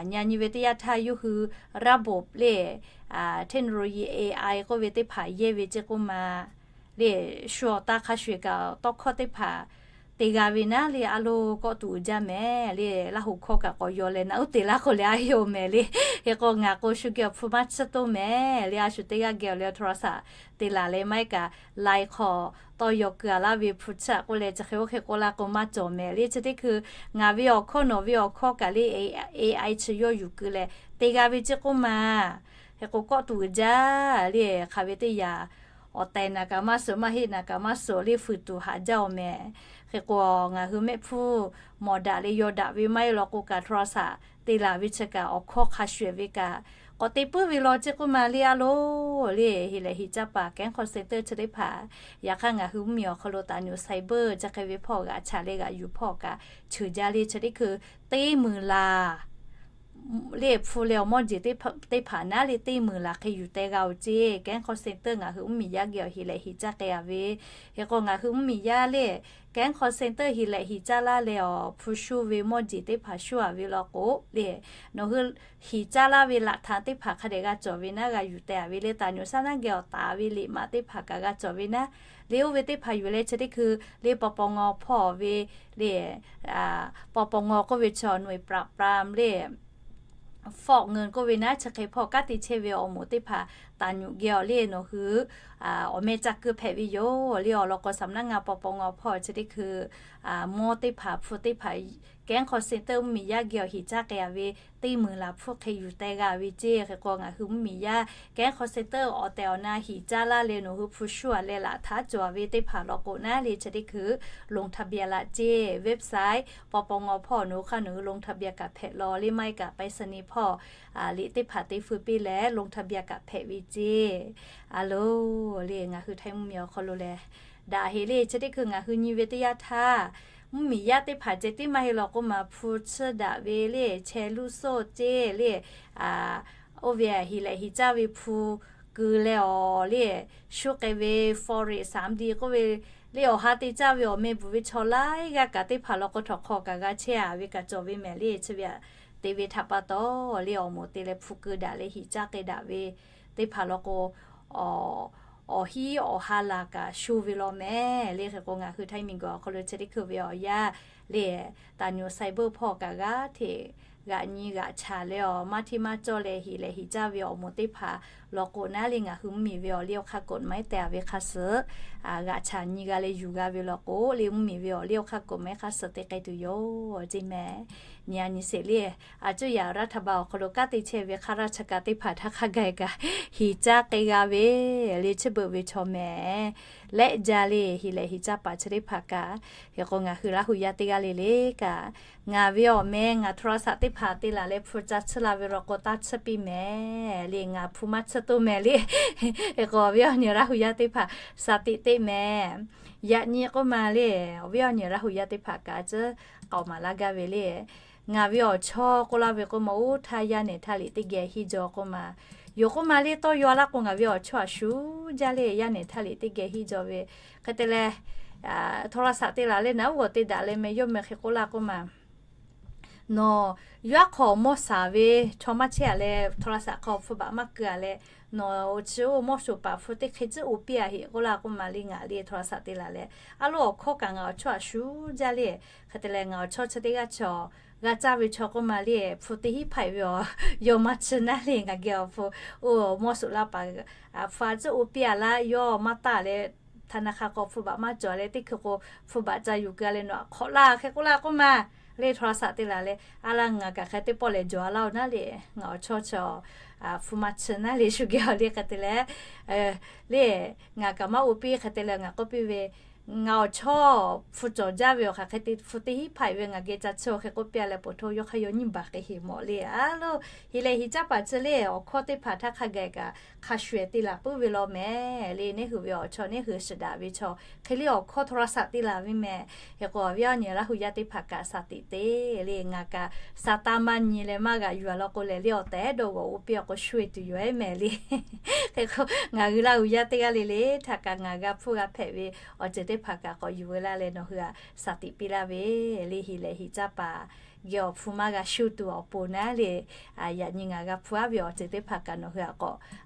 nyi a nyi ve teˇ yanˇ htaˇ yawˇ hui ระบบ le, เทคโนโลยี เอไอ k'oˆ ve teˇ hpaˍ yehˇ ve ceˇ k'oˆ ma le, shu awˬ taˇ hk'a shuˍ eˬ kaꞈ tawˇ hkawˇ teˇ hpaˍ te g'a ve naˉ le, a loˬ kawˆ tuˬ uiˍ jaˇ mehˍ le, Laˇ huˍ hkawˇ kaꞈ k'awꞈ yaw leh naꞈ uˉ te laˇ k'o leh a yoˬ mehˍ le. Hk'e k'o ngaˬ k'o shu geh awˬ hpu maˇ tsuhˇ toˇ mehˍ le, a shu teˇ g'aˇ geh awˬ leh hto la shaꞈ te laˬ leh maˇ heˆ kaꞈ, lai hk'aw tawˇ yaw keu a laˇ ve hpu tsuhˇ a k'oˆ leh chi hk'e oˇ hk'e k'oˆ laˇ k'o maˇ cawˬ mehˍ le. Chi teˇ hkui ngaˬ ve awˬ hkawˇ nawˬ ve awˬ hkawˇ kaꞈ le, A I chi yawˇ yuˬ keu leh te g'a ve ceˇ k'oˆ ma. Hk'e k'o kawˆ tuˬ uiˍ jaˇ le, hk'aˬ ve teˇ yanˇ awˬ tehˬ naˬ kaꞈ maˇ suhˍ, maˇ heˆ naˬ kaꞈ maˇ suhˍ le, fuiˍ tuˬ haꞈ jaˇ awˬ mehˍ. Hk'e k'o ngaˬ hui mehˆ hpfuhˇ mawˬ daꞈ leh yaw daꞈ ve maˇ heˆ law k'o kaꞈ hto la shaꞈ te laˬ ve chi kaꞈ awˬ hkawˇ hk'a shuˍ ve kaꞈ k'awꞈ te puiˉ ve law ceˇ k'oˆ ma le a loˬ le, heˍ lehˬ heˍ caˇ paˍ kehˉ hk'aw center chi teˇ hpaˍ, yaꞈ hk'aˇ ngaˬ hui mvuhˇmiˬ awˬ hk'aw lo taˍ nyuꞈ cyber chi hk'e ve hpawˇ g'aꞈ chaꞈ leh g'aꞈ yuˬ hpawˇ kaꞈ cheuˬ jaˇ le. Chi teˇ hkui teˇ meunˍ laˬ le hpu leh awˬ mawˇ jeˬ teˇ hpaˍ naˉ le teˇ meunˍ laˬ hk'e yuˬ teh g'a oˬ ceˇ. Kehˉ hk'aw center ngaˬ hui mvuhˇmiˬ yaˇ geh awˬ heˍ lehˬ heˍ caˇ k'ai a ve, hk'e k'o ngaˬ hui mvuhˇmiˬ yaˇ le kehˉ hk'aw center heˍ lehˬ heˍ caˇ laˇ leh awˬ hpu shuˇ ve mawˇ jeˬ teˇ hpaˍ shuˇ a ve law k'o le, nawˬ hui heˍ caˇ laˇ ve laꞈ htaꞈ teˇ hpaˍ hk'a dehꞈ g'a cawˬ ve naˉ g'a yuˬ teh a ve le, taˍ nyuꞈ shaˉ naˉ geh awˬ taˍ ve liꞈ maꞈ teˇ hpaˍ kaꞈ g'a cawˬ ve naˉ le, oˇ ve teˇ hpaˍ yuˬ leh chi teˇ hkui le paw paw ngaw hpawˇ ve le, paw paw ngaw k'oˆ ve chaw noꞈ e pra pra le fawꞈ ngeu k'oˆ ve naˉ chi hk'e hpawˇ kanˉ te chehˇ ve awˬ moˍ teˇ hpaˍ taˍ nyuꞈ geh awˬ le nawˬ hui awˬ meh ca keu hpehꞈ ve yoˬ le. Awˬ lawn k'o saˍ naˆ ngaˇ paw paw ngaw hpawˇ chi teˇ hkui mawˇ teˇ hpaˍ hpu teˇ hpaˍ kehˉ hk'aw center mvuhˇmiˬ yaˇ geh awˬ heˍ caˇ k'ai a ve teˇ meunˍ laˬ hpfuhˇ hk'e yuˬ teh g'a ve ceˇ. Hk'e k'o ngaˬ hui mvuhˇmiˬ yaˇ kehˉ hk'aw center awˬ tehˬ awˬ na heˍ caˇ laˇ leh nawˬ hui hpu shuˇ a leh laꞈ htaꞈ cawˬ a ve teˇ hpaˍ law k'o naˉ le chi teˇ hkui ลงทะเบียน laꞈ ceˇ website paw paw ngaw hpawˇ nawˬ hui hk'aˇ nawˬ hui ลงทะเบียน kaꞈ hpehꞈ law le maˇ heˆ kaꞈ ไปรษณีย์ hpawˇ liꞈ teˇ hpaˍ te feu piˇ leh ลงทะเบียน kaꞈ hpehꞈ ve ceˇ. A loˬ le ngaˬ hui Htaiˇ mvuhˇmiˬ awˬ hk'aw lo lehˬ daꞈ heˍ le chi teˇ hkui ngaˬ hui nyi ve teˇ yanˇ htaˇ mvuhˇmiˬ yaˇ teˇ hpaˍ ceh tiˉ maˇ heˆ law k'oˆ ma hpu tsuhˇ daꞈ ve le chehˇ luˇ soˆ ceˇ le, oˇ ve heˍ lehˬ heˍ caˇ ve hpu keu leh awˬ le shu k'ai ve forex สามดี k'oˆ ve le awˬ ha te caˇ ve awˬ meh bvuhꞈ ve chaw laiˉ g'aˇ kaꞈ teˇ hpaˍ law k'o htawnˍ hk'aw kaꞈ g'a chehˇ a ve kaꞈ cawˬ ve mehˍ le. Chi ve te ve htaꞈ pa taw le awˬ moˍ te leh hpu keu daꞈ leh heˍ caˇ k'ai daꞈ ve teˇ hpaˍ law k'o awˬ hiˉ awˬ ha laˬ kaꞈ shu ve law mehˍ le. Hk'e k'o ngaˬ hui Htaiˇ miˬguiˬ awˬ hk'aw lo chi teˇ hkui ve awˬ yanˇ le taˍ nyuꞈ cyber hpawˇ kaꞈ g'aˇ hteꞈ g'aꞈ nyi g'aꞈ chaꞈ leh awˬ maˇ hteˇ maˇ cawˇ leh heˍ lehˬ heˍ caˇ ve awˬ moˍ teˇ hpaˍ law k'o naˉ le ngaˬ hui mvuhˇmiˬ ve awˬ liˇ awˬ hk'aˇ กฎหมาย te a ve hk'a suhˍ g'aꞈ chaꞈ nyi g'a leh yuˬ g'a ve law k'o le mvuhˇmiˬ ve awˬ liˇ awˬ hk'aˇ กฎหมาย hk'a suhˍ te k'ai tuˬ yoˬ ceˇ mehˍ. Nyi a nyi sheˍ le, a cuˇ yaꞈ รัฐบาล awˬ hk'aw lo kanˉ te chehˇ ve hk'a raˇ cha kaꞈ teˇ hpaˍ htaˇ hk'a gaˬ kaꞈ heˍ caˇ k'ai g'a ve le chi beuꞈ ve chaw mehˍ lehˆ jaˇ le heˍ lehˬ heˍ caˇ paˍ chi teˇ hpaˍ kaꞈ. Hk'e k'o ngaˬ hui Laˇ huˍ yaˇ teˇ g'aˇ le le kaꞈ ngaˬ ve awˬ meh ngaˬ โทรศัพท์ teˇ hpaˍ te laˬ leh hpu ca tsuhˇ la ve law k'o taˇ tsuhˇ piˇ mehˍ le, ngaˬ hpu maˇ tsuhˇ toˇ mehˍ le. Hk'e k'o awˬ viˉ awˬ nyi Laˇ huˍ yaˇ teˇ hpaˍ sha tiꞈ teˇ mehˍ. Yaꞈ nyi k'oˆ ma le, awˬ viˉ awˬ nyi Laˇ huˍ yaˇ teˇ hpaˍ kaꞈ tcuhˉ k'aoˍ maˍ laˇ gaˇ ve le. Ngaˬ ve awˬ chawˇ k'oˆ laˇ ve k'o ma oˇ htaˇ yaˇ nehˬ htaˇ liꞈ teˇ geh hiˇ jaw k'oˆ ma. Yoˬ k'oˆ ma le tawˇ yaw laˇ k'o ngaˬ ve awˬ chawˇ a shu jaˇ le, yaˇ nehˬ htaˇ liꞈ teˇ geh hiˇ jaw ve. Hk'e te leh โทรศัพท์ te laˬ leh naˉ uˉ g'awˬ te daꞈ leh meh yawˇ meh hk'e k'oˆ laˇ k'oˆ ma. Nawˬ yawˇ aˉ hk'aw mawˇ shaˍ ve chaw maˇ chehˇ a leh โทรศัพท์ hk'aw hpu baꞈ maˇ keu a leh, nawˬ oˇ chi oˇ mawˇ shoˍ paˍ hpu teˇ hk'e tcuhˉ oˇ piˇ a heꞈ k'oˆ laˇ k'oˆ ma le. Ngaˬ le โทรศัพท์ te laˬ leh a loˬ awˬ hkawˇ kaꞈ ngaˬ awˬ chawˇ a shu jaˇ le. Hk'e te leh ngaˬ awˬ chawˇ chi teˇ g'aˇ chaw g'a caˇ ve chaw k'oˆ ma le, hpu teˇ hinˉ hpaˆ ve awˬ yawˇ maˇ chi naˉ le ngaˬ geh awˬ hpu oˇ mawˇ shoˍ laˇ paˍ hpu a tcuhˉ oˇ piˇ a laˇ yawˇ maˇ taˇ leh ธนาคาร hk'aw hpu baꞈ maˇ cawˬ leh teˇ hkui k'o hpu baꞈ ca yuˬ keu a leh nawˬ hk'awꞈ laˇ hk'e k'oˆ laˇ k'oˆ ma le. โทรศัพท์ te laˬ leh a laˇ ngaˬ kaꞈ hk'e teˇ pawˆ lehˬ jawˬ a laˇ oˬ naˉ le, ngaˬ awˬ chawˇ chaw hpu maˇ chi naˉ le shu geh awˬ le. Hk'e te leh le ngaˬ kaꞈ maˇ oˇ piˇ hk'e te leh ngaˬ k'oˆ piˇ ve, ngaˬ awˬ chawˇ hpu cawˬ jaˇ ve awˬ hk'aˬ hk'e te hpu teˇ hinˉ hpaˆ ve ngaˬ geh ca chi hk'e k'oˆ piˇ a leh poˬ hto yawˇ hk'aˇ yawˇ nyiˇ baˬ k'ai heˍ mawˬ le. A loˬ heˍ lehˬ heˍ caˇ paˍ chi le awˬ hkawˇ teˇ hpaˍ htaˇ hk'a gaˬ kaꞈ hk'a shuˍ te laˬ puiˉ ve law mehˍ le. Neˇ hui ve awˬ chawˇ neˇ hui shiˍ daꞈ ve chaw hk'e le awˬ hkawˇ โทรศัพท์ te laˬ ve mehˍ. Hk'e k'o awˬ viˉ awˬ nyi Laˇ huˍ yaˇ teˇ hpaˍ kaꞈ sha tiꞈ te le ngaˬ kaꞈ sha taˇ maˇ nyi leh maˇ g'aꞈ yuˬ a law k'o lehˬ le awˬ tehˬ dawˇ g'awˬ oˇ piˇ a k'o shu e tuˬ yoˬ ehˉ mehˍ le. Hk'e k'o ngaˬ hui Laˇ huˍ yaˇ teˇ g'aˇ le le htaꞈ kaꞈ ngaˬ g'a hpuˇ g'a hpehꞈ ve awˬ ceuˬ teˇ hpaˍ kaꞈ k'awꞈ yuˬ veu laˇ leh nawˬ hui a sha tiꞈ piˇ laˇ ve le. Heˍ lehˬ heˍ caˇ paˍ geh awˬ hpu maˇ g'a shu tuˬ awˬ pon naˉ le, yaꞈ nyi ngaˬ g'a hpuˇ aˉ ve awˬ ceuˬ teˇ hpaˍ kaꞈ nawˬ hui a k'awꞈ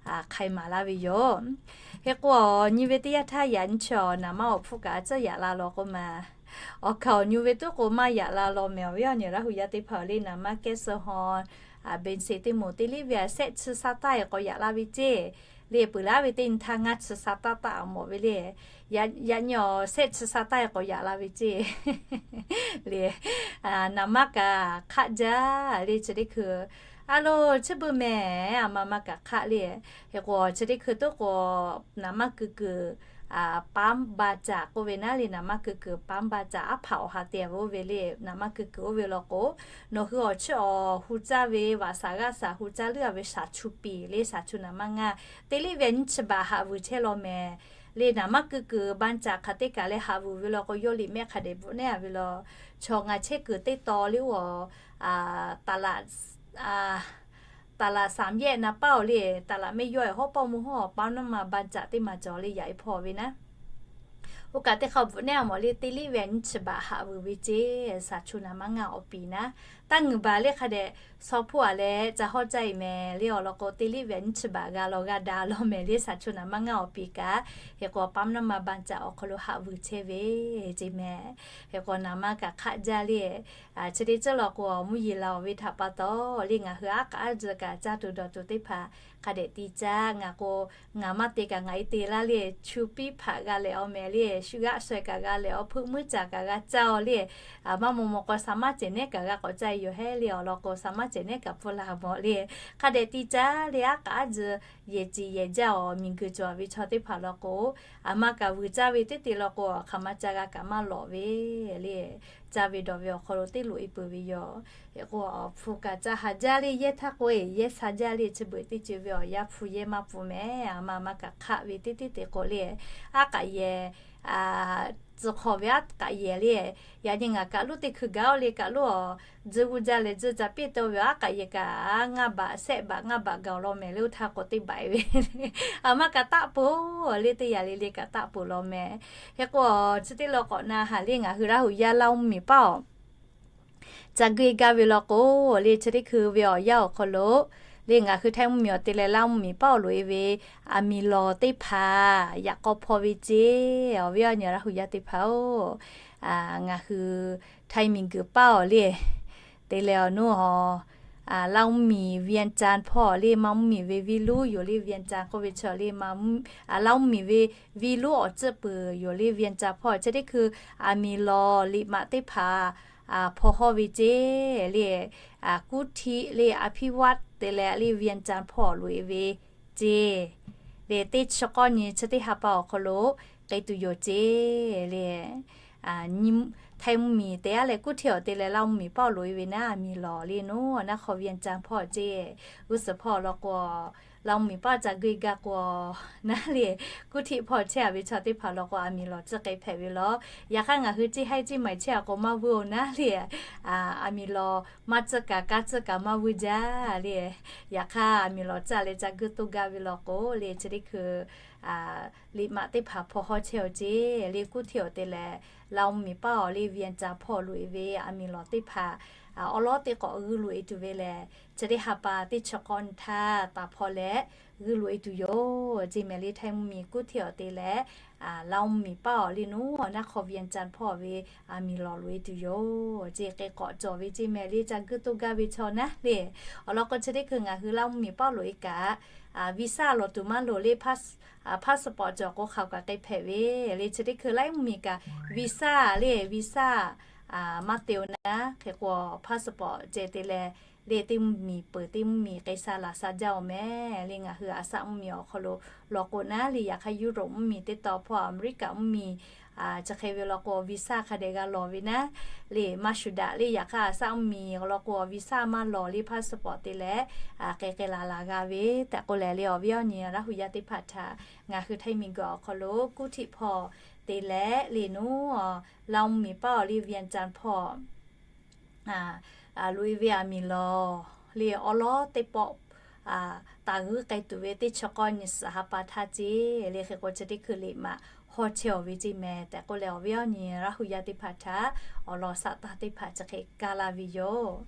hk'ai maˍ laˇ ve yoˬ. Hk'e k'o awˬ nyi ve teˇ yanˇ htaˇ yaꞈ nyi chi awˬ naˍ maˇ awˬ hpfuhˇ kaꞈ a tcuhˉ yaꞈ la law k'oˆ ma. Awˬ hkanˍ awˬ nyu ve tuˉ k'o maˇ yaꞈ la law mehˍ. Awˬ viˉ awˬ nyi Laˇ hu yaˇ teˇ hpaˍ le, naˍ manˇ kehˉ suh haw, a, benˬ seˍ teˇ moˍ teˇ liˇ ve a sehˆ chi sa taˇ e k'awꞈ yaꞈ la ve ceˇ. Le peuˬ laˇ ve teˇ nyi htaˇ ngaˇ chi sa taˇ taˇ mawˬ ve le. Yaꞈ nyi awˬ sehˆ chi sa taˇ e k'awꞈ yaꞈ la ve ceˇ. Le, naˍ manˇ kaꞈ hk'aˆ jaˇ le chi teˇ hkui. A lo, chi beuꞈ mehˍ, a ma ma kaꞈ hk'aˆ le. Hk'e k'o chi teˇ hkui tuˉ k'o, naˍ manˇ keu kuiˬ ปั๊มบางจาก k'oˆ ve naˉ le, naˍ manˇ keu kuiˬ ปั๊มบางจาก aˉ hpaˍ awˬ ha te ve oˇ ve le, naˍ manˇ keu kuiˬ oˇ ve law k'o, nawˬ hui awˬ chiˇ awˬ hu caˇ ve vaꞈ shaˍ g'aˇ shaˍ hu caˇ leuˉ a ve shaˍ chu piˍ le, shaˍ chu naˍ manˇ ngaˇ teˇ liˇ ve nyiˇ chi baꞈ haꞈ vuiˬ chehˇ law mehˍ. Le naˍ manˇ keu kuiˬ บางจาก hk'aˬ teˇ kaꞈ leh haꞈ vuiˬ ve law k'o, yawˇ liꞈ mehˆ hk'a dehꞈ bvuhꞈ nehˉ a ve law, chaw ngaˬ chehˇ kuiˬ teˇ taw le oˇ, a, taˍ laꞈ, a, taˍ laꞈ สามแยก naˍ paˇ awˬ le, taˍ laꞈ mehˆ yawˇ e hawˉ pawˆ mvuhˇ hawˉ ปั๊มน้ำมันบางจาก teˇ maˬ cawˬ le yaꞈ e hpawˇ ve naˉ. Oˇ kaꞈ teˇ hk'a bvuhꞈ nehˉ a mawˬ le, teˇ liˇ ve nyiˇ chi baꞈ haꞈ vuiˬ ve ceˇ, shaˍ chu naˍ manˇ ngaˇ awˬ piˍ naˉ. Taˇ ngeuˍ baˬ le hk'a dehꞈ, shaw hpoˆ a leh ca hawˉ caˇ e mehˍ le awˬ lawn k'o, teˇ liˇ ve nyiˇ chi baꞈ g'a law g'a da law mehˍ le shaˍ chu naˍ manˇ ngaˇ awˬ piˍ kaꞈ, hk'e k'o ปั๊มน้ำมันบางจาก awˬ hk'aw lo haꞈ vuiˬ chehˇ ve ceˇ mehˍ. Hk'e k'o naˍ manˇ kaꞈ hk'aˆ jaˇ le. Chi teˇ ceuˬ law k'o, mvuhˇ yeˬ la awˬ ve htaꞈ pa taw le, ngaˬ hui aˉ k'aꞈ aˉ tcuh kaꞈ caˇ tuˬ dawˬ tuˬ teˇ hpaˍ hk'a dehꞈ te caˇ. Ngaˬ k'o, ngaˬ maˇ te kaꞈ ngaˬ e te laˇ le, chu piˇ hpaꞈ g'a leh awˬ mehˍ le, shu g'aˆ shawehˍ kaꞈ g'a leh awˬ, hpeuꞈ muiˉ caˍ kaꞈ g'a caˇ awˬ le. Maˇ maw maw k'o, สามารถ cehˬ nehˉ kaꞈ g'a k'awꞈ caˇ e yoˬ hehˉ le awˬ lawn k'o, สามารถ cehˬ nehˉ kaꞈ pfuhˇ la mawˬ le. Hk'a dehꞈ te caˇ le, aˉ k'aꞈ aˉ tcuh yehˬ ceˬ yehˬ jaˇ awˬ miˬ guiˬ cawˬ ve chaw teˇ hpaˍ law k'o, a ma kaꞈ vuiˬ caˇ ve teˇ te law k'o, hk'aˬ ma ca g'a kaꞈ maˇ lawꞈ ve le. Caˇ ve dawˬ ve awˬ hk'aw lo teˇ loꞈ e peuˬ ve yoˬ. Hk'e k'o, hpu kaꞈ ca ha jaˇ le, yehˇ htaˇ k'o e yehˇ sha jaˇ le, chi beuꞈ teˇ ceuˬ ve awˬ yanˇ hpu yehˇ maˇ pfuhˇ mehˍ. A ma ma kaꞈ hk'aˆ ve teˇ teˇ te k'o le, aˉ k'aꞈ yehˬ, tcuh hk'aw ve aˉ k'aꞈ yehˬ le. Yaꞈ nyi ngaˬ kaꞈ loˉ teˇ hkui gaˬ oˇ le kaꞈ loˉ awˬ, tcuh g'uˇ jaˇ leh tcuh ca piˇ te ve aˉ k'aꞈ yehˬ kaꞈ ngaˇ baꞈ shehˆ baꞈ ngaˇ baꞈ gaˬ awˬ lawn mehˍ le, oˇ htaˇ k'o teˇ baꞈ e ve. A ma kaꞈ taˆ peuˬ le, teˇ yanˇ le le kaꞈ taˆ peuˬ law mehˍ. Hk'e k'o, chi teˇ law k'awꞈ na haˍ le ngaˬ hui Laˇ hu yaˇ Laˇ mvuhˇmiˬ paˇ awˬ ca guˇ e gaˇ ve law k'o, le chi teˇ hkui ve awˬ yanˇ awˬ hk'aw lo, le ngaˬ hui Htaiˇ mvuhˇmiˬ awˬ te leh Laˇ mvuhˇmiˬ paˇ awˬ loꞈ e ve aˬ miˍ lawˬ teˇ hpaˍ yaꞈ k'aw hpaw ve ceˇ. Awˬ viˉ awˬ nyi Laˇ hu yaˇ teˇ hpaˍ-oˬ, ngaˬ hui Htaiˇ miˬ guiˬ paˇ awˬ le te leh awˬ nuˉ a, Laˇ mvuhˇmiˬ เวียงจันทร์ hpawˇ le, Maˇ mvuhˇmiˬ ve วิษณุ yoˬ le, เวียงจันทร์ k'oˆ ve chi le, Laˇ mvuhˇmiˬ ve วิษณุ awˬ tcuhˆ peuˬ yoˬ le, เวียงจันทร์ hpawˇ chi teˇ hkui aˬ miˍ lawˬ liꞈ maꞈ teˇ hpaˍ hpaw hawˇ ve ceˇ le. Kuˇ htiˆ le, อภิวัฒน์ te leh le เวียงจันทร์ hpawˇ loꞈ e ve ceˇ le. Teˇ chi k'awˇ nyi chi teˇ ha pa awˬ hk'aw lo k'ai tuˬ yoˬ ceˇ le. Htaiˇ mvuhˇmiˬ te aˉ leh Kuˇ htiˆ awˬ te leh Laˇ mvuhˇmiˬ paˇ awˬ loꞈ e ve naˉ, aˬ miˍ lawˬ le nuˉ naˉ hk'aw เวียงจันทร์ hpawˇ ceˇ. G'uˇ suhˍ hpawˇ law k'o, Laˇ mvuhˇmiˬ paˇ ca guˇ e gaˇ k'o naˉ le, Kuˇ htiˆ hpawˇ chehˇ a ve chaw teˇ hpaˍ law k'o, aˬ miˍ lawˬ tcuhˆ k'ai hpehꞈ ve law. Yaꞈ hk'aˇ ngaˬ hui ceˇ haiˇ ceˇ maiˬ chehˇ a k'o maˇ vuiˇ oˬ naˉ le, aˬ miˍ lawˬ maˇ tcuhˆ kaꞈ kaˇ tcuhˆ kaꞈ maˇ vuiˇ jaˇ le. Yaꞈ hk'aˇ aˬ miˍ lawˬ tcuhˆ leh ca guˇ toˇ gaˇ ve law k'o le, chi teˇ hkui liꞈ maꞈ teˇ hpaˍ hpaw hawˇ chehˇ awˬ ceˇ le. Kuˇ htiˆ awˬ te leh Laˇ mvuhˇmiˬ paˇ awˬ le เวียงจันทร์ hpawˇ loꞈ e ve aˬ miˍ lawˬ teˇ hpaˍ awˉ lawˉ teˇ k'awꞈ g'uˇ loꞈ e tuˬ ve lehˬ, chi teˇ ha pa teˇ chi k'awˇ nyi htaˇ taˍ hpawˇ leh g'uˇ loꞈ e tuˬ yoˬ ceˇ mehˍ le. Htaiˇ mvuhˇmiˬ Kuˇ htiˆ awˬ te leh Laˇ mvuhˇmiˬ paˇ awˬ le nuˉ naˉ hk'aw เวียงจันทร์ hpawˇ ve aˬ miˍ lawˬ loꞈ e tuˬ yoˬ ceˇ. K'ai k'awꞈ cawˬ ve ceˇ mehˍ le, ca guˇ toˇ gaˇ ve chaw naˉ le. Awˬ lawn k'o, chi teˇ hkui ngaˬ hui Laˇ mvuhˇmiˬ paˇ loꞈ e kaꞈ, วีซ่า lawˬ tuˬ maˇ loˍ le, passport cawˬ k'o hk'aˬ kaꞈ k'ai hpehꞈ ve le. Chi teˇ hkui Laˇ mvuhˇmiˬ kaꞈ วีซ่า le, วีซ่า maˇ te oˬ naˉ. Hk'e k'o, passport ceh te leh le teˇ mvuhˇmiˬ peuˬ teˇ mvuhˇmiˬ k'ai sha laˬ sha jaˇ oˬ mehˍ le. Ngaˬ hui aˬ saˆ mvuhˇmiˬ awˬ hk'aw lo law k'o naˉ le, yaꞈ hk'aˇ Europe mvuhˇmiˬ teˇ taw hpawˇ America mvuhˇmiˬ chi hk'e ve law k'o, วีซ่า hk'a dehꞈ g'a lawˬ ve naˉ le, maˇ shuˍ daꞈ le. Yaꞈ hk'aˇ aˬ saˆ mvuhˇmiˬ law k'o, วีซ่า maˇ lawˬ le, passport te leh k'ai k'ai laˬ laˬ g'a ve tehꞈ k'oˆ leh le, awˬ viˉ awˬ nyi Laˇ hu yaˇ teˇ hpaˍ htaꞈ ngaˬ hui Htaiˇ miˬ guiˬ awˬ hk'aw lo Kuˇ htiˆ hpawˇ te leh le nuˉ Laˇ mvuhˇmiˬ paˇ awˬ le เวียงจันทร์ hpawˇ loꞈ e ve aˬ miˍ lawˬ le awˉ lawˉ teˇ pawˆ taˍ g'uiˇ k'ai tuˬ ve teˇ chi k'awˇ nyi suhˍ ha pa htaˇ ceˇ le. Hk'e k'o, chi teˇ hkui liꞈ maꞈ hawˇ chehˇ awˬ ve ceˇ mehˍ tehꞈ k'oˆ leh, awˬ viˉ awˬ nyi Laˇ hu yaˇ teˇ hpaˍ htaꞈ awˬ lawn saˍ taˇ teˇ hpaˍ chi hk'e kaˇ laˇ ve yoˬ.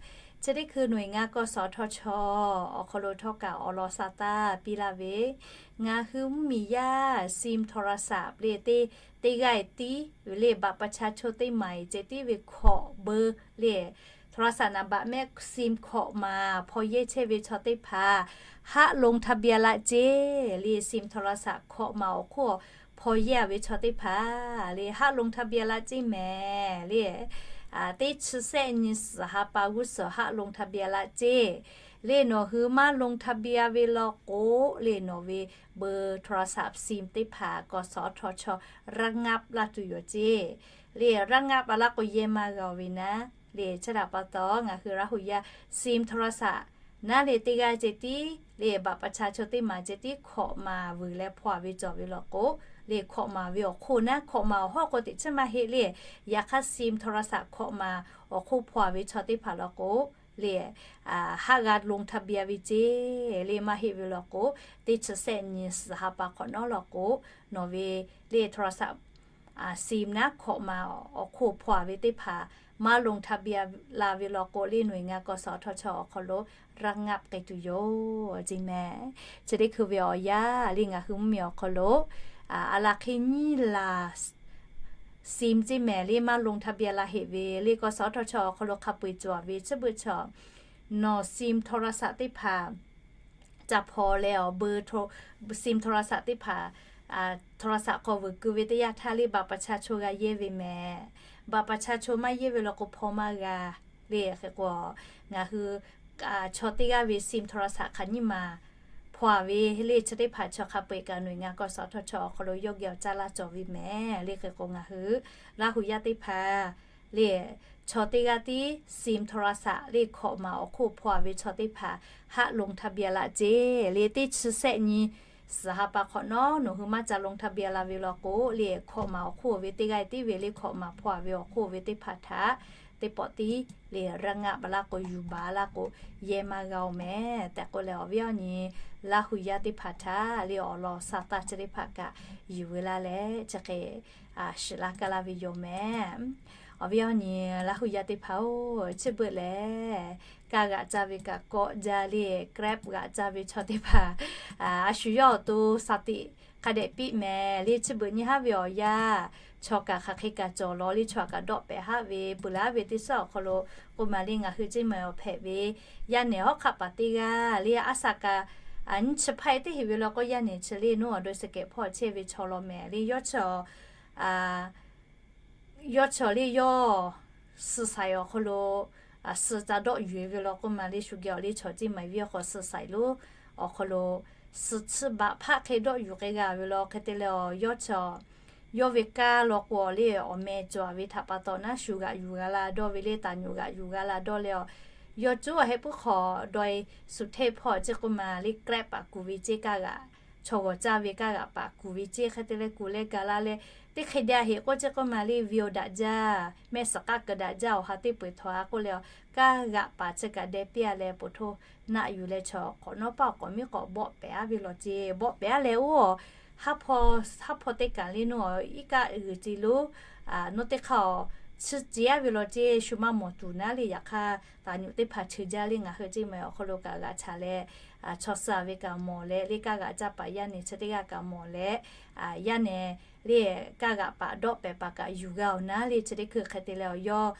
Chi teˇ hkui หน่วยงาน กสทช. awˬ hk'aw lo htawˇ kaꞈ awˬ lawn sha taˇ piˇ laˇ ve, ngaˬ hui mvuhˇmiˬ yaˇ ซิมโทรศัพท์ le teˇ, teˇ g'aˇ tiˉ le บัตรประชาชน teˇ maˬ eˬ ceh tiˉ ve hkawꞈ เบอร์ le โทรศัพท์ นามบัตร mehˆ ซิม hkawꞈ maˍ hpaw yehˇ chehˇ ve chaw teˇ hpaˍ haˆ ลงทะเบียน laˇ ceˇ le ซิมโทรศัพท์ hkawꞈ maˍ awˬ hk'oˆ hpaw yehˇ ve chaw teˇ hpaˍ le haˆ ลงทะเบียน laˇ ceˇ mehˍ le. Teˇ chi sehˆ nyi suhˍ ha pa g'uˇ suhˍ haˆ ลงทะเบียน laˇ ceˇ le. Nawˬ hui maˇ ลงทะเบียน ve law k'o le nawˬ ve เบอร์โทรศัพท์ ซิม teˇ hpaˍ กสทช. ระงับ laˇ tuˬ yoˬ ceˇ le ระงับ a laˇ k'o yehˇ maˇ g'a-oˬ ve naˉ le. Chi htaꞈ pa taw ngaˬ hui Laˇ huˍ yaˇ ซิมโทรศัพท์ naˉ le teˇ g'aˇ ceh tiˉ le บัตรประชาชน teˇ maˬ ceh tiˉ hkawꞈ maˍ vuiˬ leh hpaw ve cawˬ ve law k'o le hkawꞈ maˍ ve awˬ hk'oˆ naˉ hkawꞈ maˍ awˬ hawˉ k'o teꞈ chiˉ maˇ heˆ le. Yaꞈ hk'aˇ ซิมโทรศัพท์ hkawꞈ maˍ awˬ hk'oˆ hpaw ve chaw teˇ hpaˍ law k'o le haˆ g'a ลงทะเบียน ve ceˇ le maˇ heˆ ve law k'o, teˇ chi sehˆ nyi suhˍ ha pa hk'awꞈ nawˉ law k'o, nawˬ ve le โทรศัพท์ ซิม naˉ hkawꞈ maˍ awˬ hk'oˆ hpaw ve teˇ hpaˍ maˇ ลงทะเบียน la ve law k'o le หน่วยงาน กสทช. awˬ hk'aw lo ระงับ k'ai tuˬ yoˬ ceˇ mehˍ. Chi teˇ hkui ve awˬ yanˇ le ngaˬ hui mvuhˇmiˬ awˬ hk'aw lo a laˬ hk'e nyiˇ laˬ ซิม ceˇ mehˍ le maˇ ลงทะเบียน la heˆ ve le กสทช. awˬ hk'aw lo hk'a peu-eˬ cawˬ ve chi beuꞈ chaw nawˬ ซิมโทรศัพท์ teˇ hpaˍ ca hpaw leh awˬ เบอร์โทร ซิมโทรศัพท์ teˇ hpaˍ โทรศัพท์ hk'aw vuiˬ keu ve teˇ yanˇ htaˇ le บัตรประชาชน g'a yehˇ ve mehˍ. บัตรประชาชน maˇ yehˇ ve law k'o hpaw maˇ g'a le. Hk'e k'o ngaˬ hui chaw teˇ g'aˇ ve ซิมโทรศัพท์ hk'aˬ nyiˇ maˬ hpaw ve le chi teˇ hpaˍ chaw hk'a peu-eˬ kaꞈ หน่วยงาน กสทช. awˬ hk'aw lo yawˇ geh awˬ caˇ laˇ cawˬ ve mehˍ le. Hk'e k'o ngaˬ hui Laˇ huˍ yaˇ teˇ hpaˍ le chaw teˇ g'aˇ tiˉ ซิมโทรศัพท์ le hkawꞈ maˍ awˬ hk'oˆ hpaw ve chaw teˇ hpaˍ haˆ ลงทะเบียน laˇ ceˇ le teˇ chi sehˆ nyi suhˍ ha pa hk'awꞈ nawˉ nawˬ hui maˇ ca ลงทะเบียน la ve law k'o le hkawꞈ maˍ awˬ hk'oˆ ve teˇ g'aˇ tiˉ ve le hkawꞈ maˍ hpaw ve awˬ hk'oˆ ve teˇ hpaˍ htaꞈ teˇ pawˆ tiˉ le ระงับ a laˇ k'o yuˬ baˬ laˇ k'o yehˇ maˇ g'a-oˬ mehˍ tehꞈ k'oˆ leh awˬ viˉ awˬ nyi Laˇ huˍ yaˇ teˇ hpaˍ htaꞈ le awˬ lawn sha taˇ chi teˇ hpaˍ kaꞈ yuˬ ve laˇ leh chi hk'e shiˍ laˇ kaˇ laˇ ve yoˬ mehˍ. Awˬ viˉ awˬ nyi Laˇ huˍ yaˇ teˇ hpaˍ-oˬ, chi beuꞈ lehˬ kaˇ g'aꞈ caˇ ve kaꞈ kawˆ jaˇ le Grab g'aꞈ caˇ ve chaw teˇ hpaˍ a shu yawˇ awˬ to shaˍ tiꞈ hk'a dehꞈ piˇ mehˍ le. Chi beuꞈ nyi haˉ ve awˬ yanˇ chaw kaꞈ hk'aˬ hk'e kaꞈ cawˬ law le chaw kaꞈ dawˆ pehˍ haˉ ve peuˬ laˇ ve teˇ suhˉ awˬ hk'aw lo k'oˆ ma le ngaˬ hui ceˇ mehˍ awˬ hpehꞈ ve yaˇ nehˬ hawˉ hk'aˆ paˍ teˇ g'aˇ le a shaꞈ kaꞈ nyiˇ chi hpaˇ teˇ heˆ ve law k'o yaˇ nehˬ chi le naˉ awˬ do suhˍ kehˬ hpawˇ chehˇ ve chaw law mehˍ le yawˇ chaw yawˇ chaw le yawˇ suh shaiˍ awˬ hk'aw lo suh ca dawˆ yuˬ-e ve law k'oˆ ma le shu geh awˬ le chaw ceˇ mehˍ viˉ awˬ hk'aw suh shaiˍ lo awˬ hk'aw lo suh chi baꞈ hpaˆ hk'e dawˆ yuˬ k'ai g'a ve law hk'e te leh yawˇ chaw yawˇ ve kaˇ law k'o le awˬ meh cawˬ ve htaꞈ pa taw naˉ shu g'aꞈ yuˬ g'a la dawˇ ve le taˍ nyuꞈ g'aꞈ yuˬ g'a la dawˇ leh a yawˇ cuˉ a heh puiˉ hk'aw dawˇ-e suhˍ hteˇ hpawˇ ceˇ k'oˆ ma le Grab paˍ kuˬ ve ceˇ kaˇ g'aꞈ chaw g'awˬ caˇ ve kaˇ g'aꞈ paˍ kuˬ ve ceˇ hk'e te leh kuˬ leh gaˬ la leh teˇ hk'e de a heꞈ k'oˆ ceˇ k'oˆ ma le ve awˬ daꞈ jaˇ mehˆ suhˍ k'aˇ keu daꞈ jaˇ awˬ ha teˇ peu-eˬ htaw a k'oˆ leh a kaˇ g'aꞈ paˍ chi kaꞈ deh piˇ a leh poˬ htoˇ naˆ yuˬ leh chaw k'awꞈ nawˉ paˆ awˬ k'awꞈ miˉ k'awꞈ bawˆ pehˍ a ve law ceˇ bawˆ pehˍ a leh oˇ a haˉ hpawˇ teˇ kaˬ le naˉ iˉ kaˆ g'uiˬ ce lo naˉ teˇ hk'aˇ a chi ce a ve law ceˇ shu maˇ mawˬ tuˬ naˉ le yaꞈ hk'aˇ taˍ nyuꞈ teˇ hpaˍ cheu jaˇ le ngaˬ hui ceˇ mehˍ awˬ hk'aw lo kaꞈ g'aꞈ chaꞈ leh chaw suh a ve kaꞈ mawˬ leh le kaˇ g'aꞈ caˇ paˍ yaˇ nehˬ chi teˇ g'aˇ kaꞈ mawˬ leh yaˇ nehˬ le kaˇ g'aꞈ paˍ dawˆ pehˍ paˍ kaꞈ yuˬ g'a awˬ naˉ le chi teˇ hkui hk'e te leh awˬ yawˇ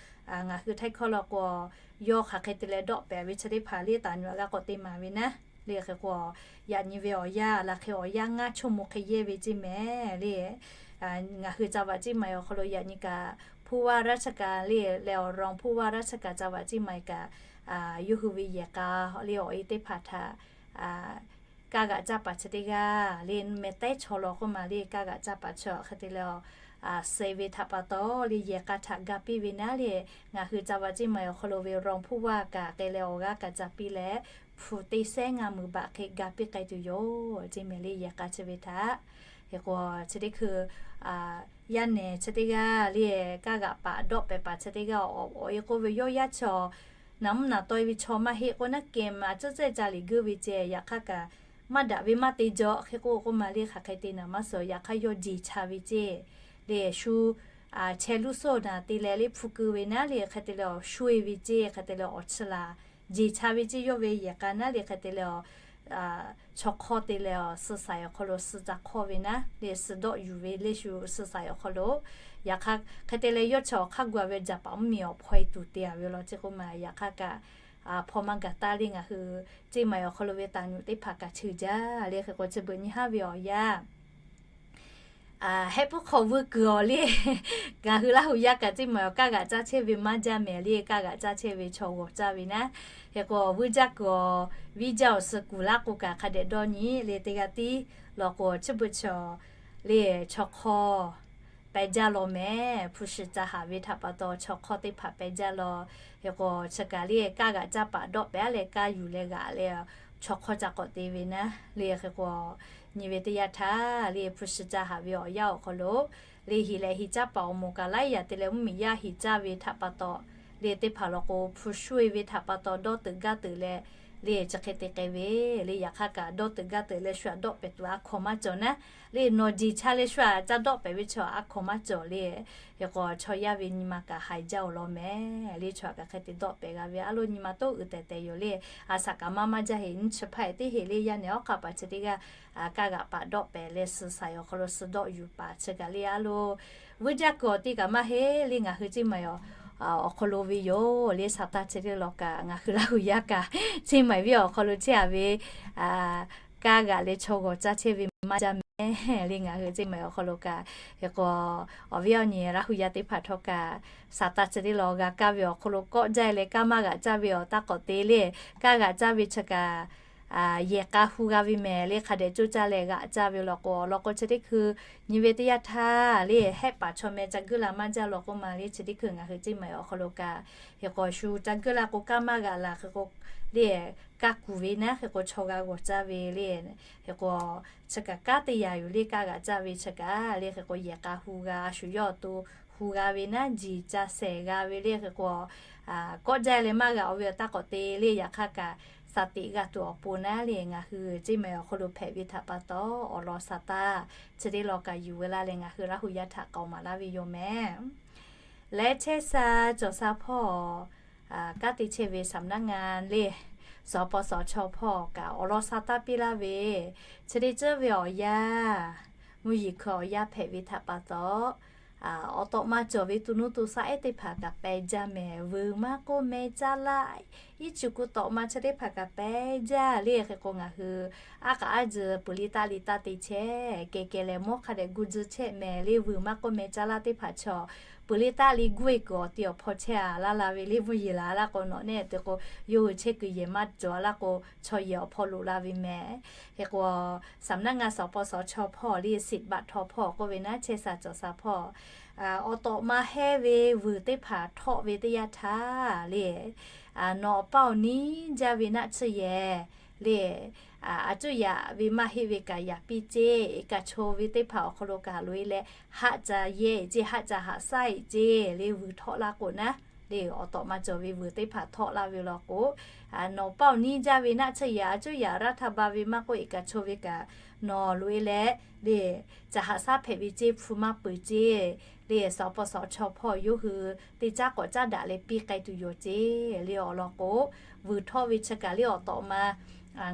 ngaˬ hui htaiˇ hkawˇ law k'o yawˇ hk'aˬ hk'e te leh dawˆ pehˍ ve chi teˇ hpaˍ le taˍ nyuꞈ g'a k'awꞈ te maˍ ve naˉ le hk'e k'o yaꞈ nyi ve awˬ yanˇ laˬ hk'e awˬ yanˇ ngaˇ chaw mo hk'e yehˇ ve ceˇ mehˍ le ngaˬ hui ca vaꞈ ceˇ ma awˬ hk'aw lo yaꞈ nyi kaꞈ ผู้ว่าราชการ le leh awˬ รองผู้ว่าราชการ ca vaꞈ ceˇ ma kaꞈ yawˇ hui ve yehˬ k'a le awˬ e teˇ hpaˍ htaꞈ kaˇ g'aꞈ caˇ paˍ chi teˇ g'aˇ le meh taiˉ chaw law k'oˆ ma le kaˇ g'aꞈ caˇ paˍ chi hk'e te leh a se ve htaꞈ pa taw le yehˬ k'a htaꞈ ga piˇ ve naˉ le ngaˬ hui ca vaꞈ ceˇ ma awˬ hk'aw lo ve รองผู้ว่า kaꞈ k'ai leh awˬ g'aˇ kaꞈ ca piˇ leh hpu teˇ sehˉ ngaˇ meuˍ baꞈ hk'e ga piˇ k'ai tuˬ yoˬ ceˇ mehˍ le yehˬ k'a chi ve htaꞈ hk'e k'o chi teˇ hkui yaˇ nehˬ chi teˇ g'aˇ le kaˇ g'aꞈ paˍ dawˆ pehˍ paˍ chi teˇ g'aˇ awˬ e k'oˆ ve yawˇ yaˇ chaw naˍ mvuhˇ naˍ tawˆ e ve chaw maˇ heˆ k'o naˉ kehˬ ma a tcuhˉ tcuhˉ ca liꞈ geuˆ ve ceˇ yaꞈ hk'aˇ kaꞈ maˇ daꞈ ve maˇ te jaw hk'e k'oˆ k'oˆ ma le hk'aˬ hk'e te naˍ maˇ suhˍ yaꞈ hk'aˇ yawˇ jeˬ cha ve ceˇ le shu chehˇ luˇ soˇ naˍ te leh le hpu keu ve naˉ le hk'e te leh awˬ sho e ve ceˇ hk'e te leh awˬ chi laˬ jeˬ cha ve ceˇ yawˇ ve yehˬ k'a naˉ le hk'e te leh a, chaw hk'awˇ te leh a suh saiˍ awˬ hk'aw lo suh ca hk'awˇ ve naˉ le suh dawˆ yuˬ ve le shu suh saiˍ awˬ hk'aw lo, yaꞈ hk'aˇ hk'e te leh yawˇ chi awˬ hk'aˇ gu a ve jaˍ paˍ mvuhˇmiˬ awˬ hpaw e tuˬ te a ve law ceˇ k'oˆ ma. Yaꞈ hk'aˇ kaꞈ hpaw maˇ gaˬ taˉ le ngaˬ hui ceˇ ma awˬ hk'aw lo ve taˍ nyuꞈ teˇ hpaˍ kaꞈ cheuˬ jaˇ le hk'e k'o chi beuꞈ nyi haˉ ve awˬ yanˇ hehˆ puiˉ hk'aw vuiˇ kuiˬ awˬ le. Ngaˬ hui Laˇ hu yaˇ kaꞈ ceˇ ma awˬ kaˇ g'aꞈ caˇ chehˇ ve maˇ jaˇ mehˍ le, kaˇ g'aꞈ caˇ chehˇ ve chaw g'awˬ caˇ ve naˉ. Hk'e k'o vuiˇ jaˇ kuiˬ awˬ viˉ jaˇ awˬ suh kuˬ laˇ k'o kaꞈ hk'a dehꞈ dawˇ nyi le teˇ g'aˇ tiˉ law k'o chi beuꞈ chaw le chaw hk'awˇ peh jaˇ law mehˍ. Hpu shi ca haˍ ve htaꞈ pa taw chaw hk'awˇ teˇ hpaˍ peh jaˇ law. Hk'e k'o chi kaꞈ le kaˇ g'aꞈ caˇ paˍ dawˆ pehˍ a leh kaˇ yuˬ leh g'aꞈ leh chaw hk'awˇ ca k'awꞈ te ve naˉ le. Hk'e k'o nyi ve teˇ yanˇ htaˇ le hpu shi ca haˍ ve awˬ yanˇ awˬ hk'aw lo le hiˍ leh hiˍ caˇ paˍ awˬ moˍ kaꞈ laiˉ yaꞈ te leh mvuhˇmiˬ yaˇ hiˍ caˇ ve htaꞈ pa taw le teˇ hpaˍ law k'o hpu shu e ve htaꞈ pa taw dawˇ teuꞈ gaˇ teuꞈ leh le chi hk'e te k'ai ve le. Yaꞈ hk'aˇ kaꞈ dawˇ teuꞈ gaˇ teuꞈ leh shu aꞈ dawˆ pehˍ tuˬ a hkawnˍ maˇ cawˬ naˉ le nawˬ jeˬ cha leh shu aꞈ ca dawˆ pehˍ ve chaw a hkawnˍ maˇ cawˬ le. Hk'e k'o chaw yaˇ ve nyi ma kaꞈ haiˬ jaˇ awˬ lawn mehˍ le chaw aꞈ kaꞈ hk'e te dawˆ pehˍ g'a ve a lo nyi ma toˉ uiˍ tehˬ tehˬ yoˬ le. A shaꞈ kaꞈ maˇ maˇ jaˇ heˍ nyiˇ chi hpaˇ e teˇ heˍ le yaˇ nehˬ awˉ hk'aˇ paˍ chi teˇ g'aˇ kaˇ g'aꞈ paˍ dawˆ pehˍ leh suh saiˍ awˬ hk'aw lo suh dawˆ yuˬ paˍ chi kaꞈ le a lo vuiˇ jaˇ kuiˬ awˬ teˇ kaꞈ maˇ heˆ le ngaˬ hui ceˇ ma awˬ hk'aw lo ve yoˬ le. Shaˍ taˇ chi teˇ law kaꞈ ngaˬ hui Laˇ hu yaˇ kaꞈ ceˇ ma awˬ viˉ awˬ hk'aw lo chehˇ a ve kaˇ g'aꞈ leh chaw g'awˬ caˇ chehˇ ve maˇ jaˇ mehˍ le. Ngaˬ hui ceˇ ma awˬ hk'aw lo kaꞈ hk'e k'o awˬ viˉ awˬ nyi Laˇ hu yaˇ teˇ hpaˍ htawˇ kaꞈ shaˍ taˇ chi teˇ law g'a kaˇ ve awˬ hk'aw lo kawˆ jaˇ leh kaˇ maˇ g'aꞈ caˇ ve awˬ taˇ k'awꞈ te le kaˇ g'aꞈ caˇ ve chi kaꞈ yehˬ k'a hu g'a ve mehˍ le hk'a dehꞈ coˇ caˇ leh g'aꞈ caˇ ve law k'o awˬ lawn k'o chi teˇ hkui nyi ve teˇ yanˇ htaˇ le hehˆ paˍ chaw meh ca guˇ la maˇ jaˇ law k'oˆ ma le chi teˇ hkui ngaˬ hui ceˇ ma awˬ hk'aw lo kaꞈ hk'e k'o shu ca guˇ la k'o kaˇ maˇ g'aꞈ laˬ hk'e k'o le kaˇ kuˬ ve naˉ hk'e k'o chaw g'a g'awˬ caˇ ve le. Hk'e k'o chi kaꞈ kanˉ teˇ yanˇ yoˬ le kaˇ g'aꞈ caˇ ve chi kaꞈ le hk'e k'o yehˬ k'a hu g'a a shu yawˇ awˬ to hu g'a ve naˉ jeˬ ca shehˍ g'a ve le. Hk'e k'o kawˆ jaˇ leh maˇ g'aꞈ oˇ ve awˬ taˇ k'awꞈ te le. Yaꞈ hk'aˇ kaꞈ shaˍ teꞈ g'a tuˬ awˬ pon naˉ le ngaˬ hui ceˇ ma awˬ hk'aw lo hpehꞈ ve htaꞈ pa taw awˬ lawn shaˍ taˇ chi teˇ law kaꞈ yuˬ ve laˇ leh ngaˬ hui Laˇ hu yaˇ htaꞈ k'aoˍ maˍ laˇ ve yoˬ mehˍ. Leh chehˇ sha cawˬ sha hpawˇ kanˉ te chehˇ ve สำนักงาน le สปสช hpawˇ kaꞈ awˬ lawn shaˍ taˇ piˇ laˇ ve chi teˇ ceuˬ ve awˬ yanˇ mvuhˇ yeˬ hkui awˬ yanˇ hpehꞈ ve htaꞈ pa taw awˬ tawꞈ ma cawˬ ve to nuˇ to shaˆ ehˉ teˇ hpaˍ kaꞈ peh jaˇ mehˍ. Vuiˬ maˇ k'oˆ meh caˇ laˇ iˉ cuˬ ku tawꞈ ma chi teˇ hpaˍ kaꞈ peh jaˇ le. Hk'e k'o ngaˬ hui aˉ k'aꞈ aˉ tzuhˬ peuˬ le taˆ le taˇ te chehˇ keh keh leh mawˇ hk'a dehꞈ gu tzuhˬ chehˇ mehˍ le. Vuiˬ maˇ k'oˆ meh caˇ laˇ teˇ hpaˍ chaw peuˬ le taˆ le guˇ e kuiˬ awˬ te awˬ hpaw chehˇ a laˇ la ve le mvuhˇ yeˬ laˬ laˇ k'o nawˬ nehˆ te k'o yawˇ hui chehˇ kuiˬ yehˬ maˇ cawˬ a laˇ k'o chaw yehˬ awˬ hpaw loꞈ la ve mehˍ. Hk'e k'o สำนักงาน สปสช hpawˇ le สิบ บาท htaw hpawˇ k'oˆ ve naˉ chehˇ sha cawˬ sha hpawˇ awˬ tawꞈ ma hehˇ ve vuiˬ teˇ hpaˍ htawˆ ve teˇ yanˇ htaˇ le nawˬ awˬ paˇ awˬ niˉ jaˇ ve naˆ tsuhˇ yehˬ le a cuˇ yaꞈ ve maˇ heˆ ve kaꞈ yaꞈ piˇ ceˇ. Iˉ kaꞈ chaw ve teˇ hpaˍ awˬ hk'aw lo kaꞈ loꞈ e leh haˆ ca yehˇ ceˇ, haˆ ca haꞈ shaˉ e ceˇ le vuiˬ htawˆ laˇ k'o naˉ le awˬ tawꞈ ma cawˬ ve vuiˬ teˇ hpaˍ htawˆ laˇ ve law k'o nawˬ paˇ awˬ niˉ jaˇ ve naˆ tsuhˇ yehˬ a cuˇ yaꞈ รัฐบาล ve maˇ k'oˆ iˉ kaꞈ chaw ve kaꞈ nawˬ loꞈ e leh le ca haꞈ shaˉ hpehꞈ ve ceˇ hpu maˇ peuˬ ceˇ le สปสช hpawˇ yawˇ hui teˇ caˉ k'awꞈ caˉ daꞈ leh piˇ k'ai tuˬ yoˬ ceˇ le awˬ lawn k'o vuiˬ htawˆ ve chi kaꞈ le awˬ tawꞈ ma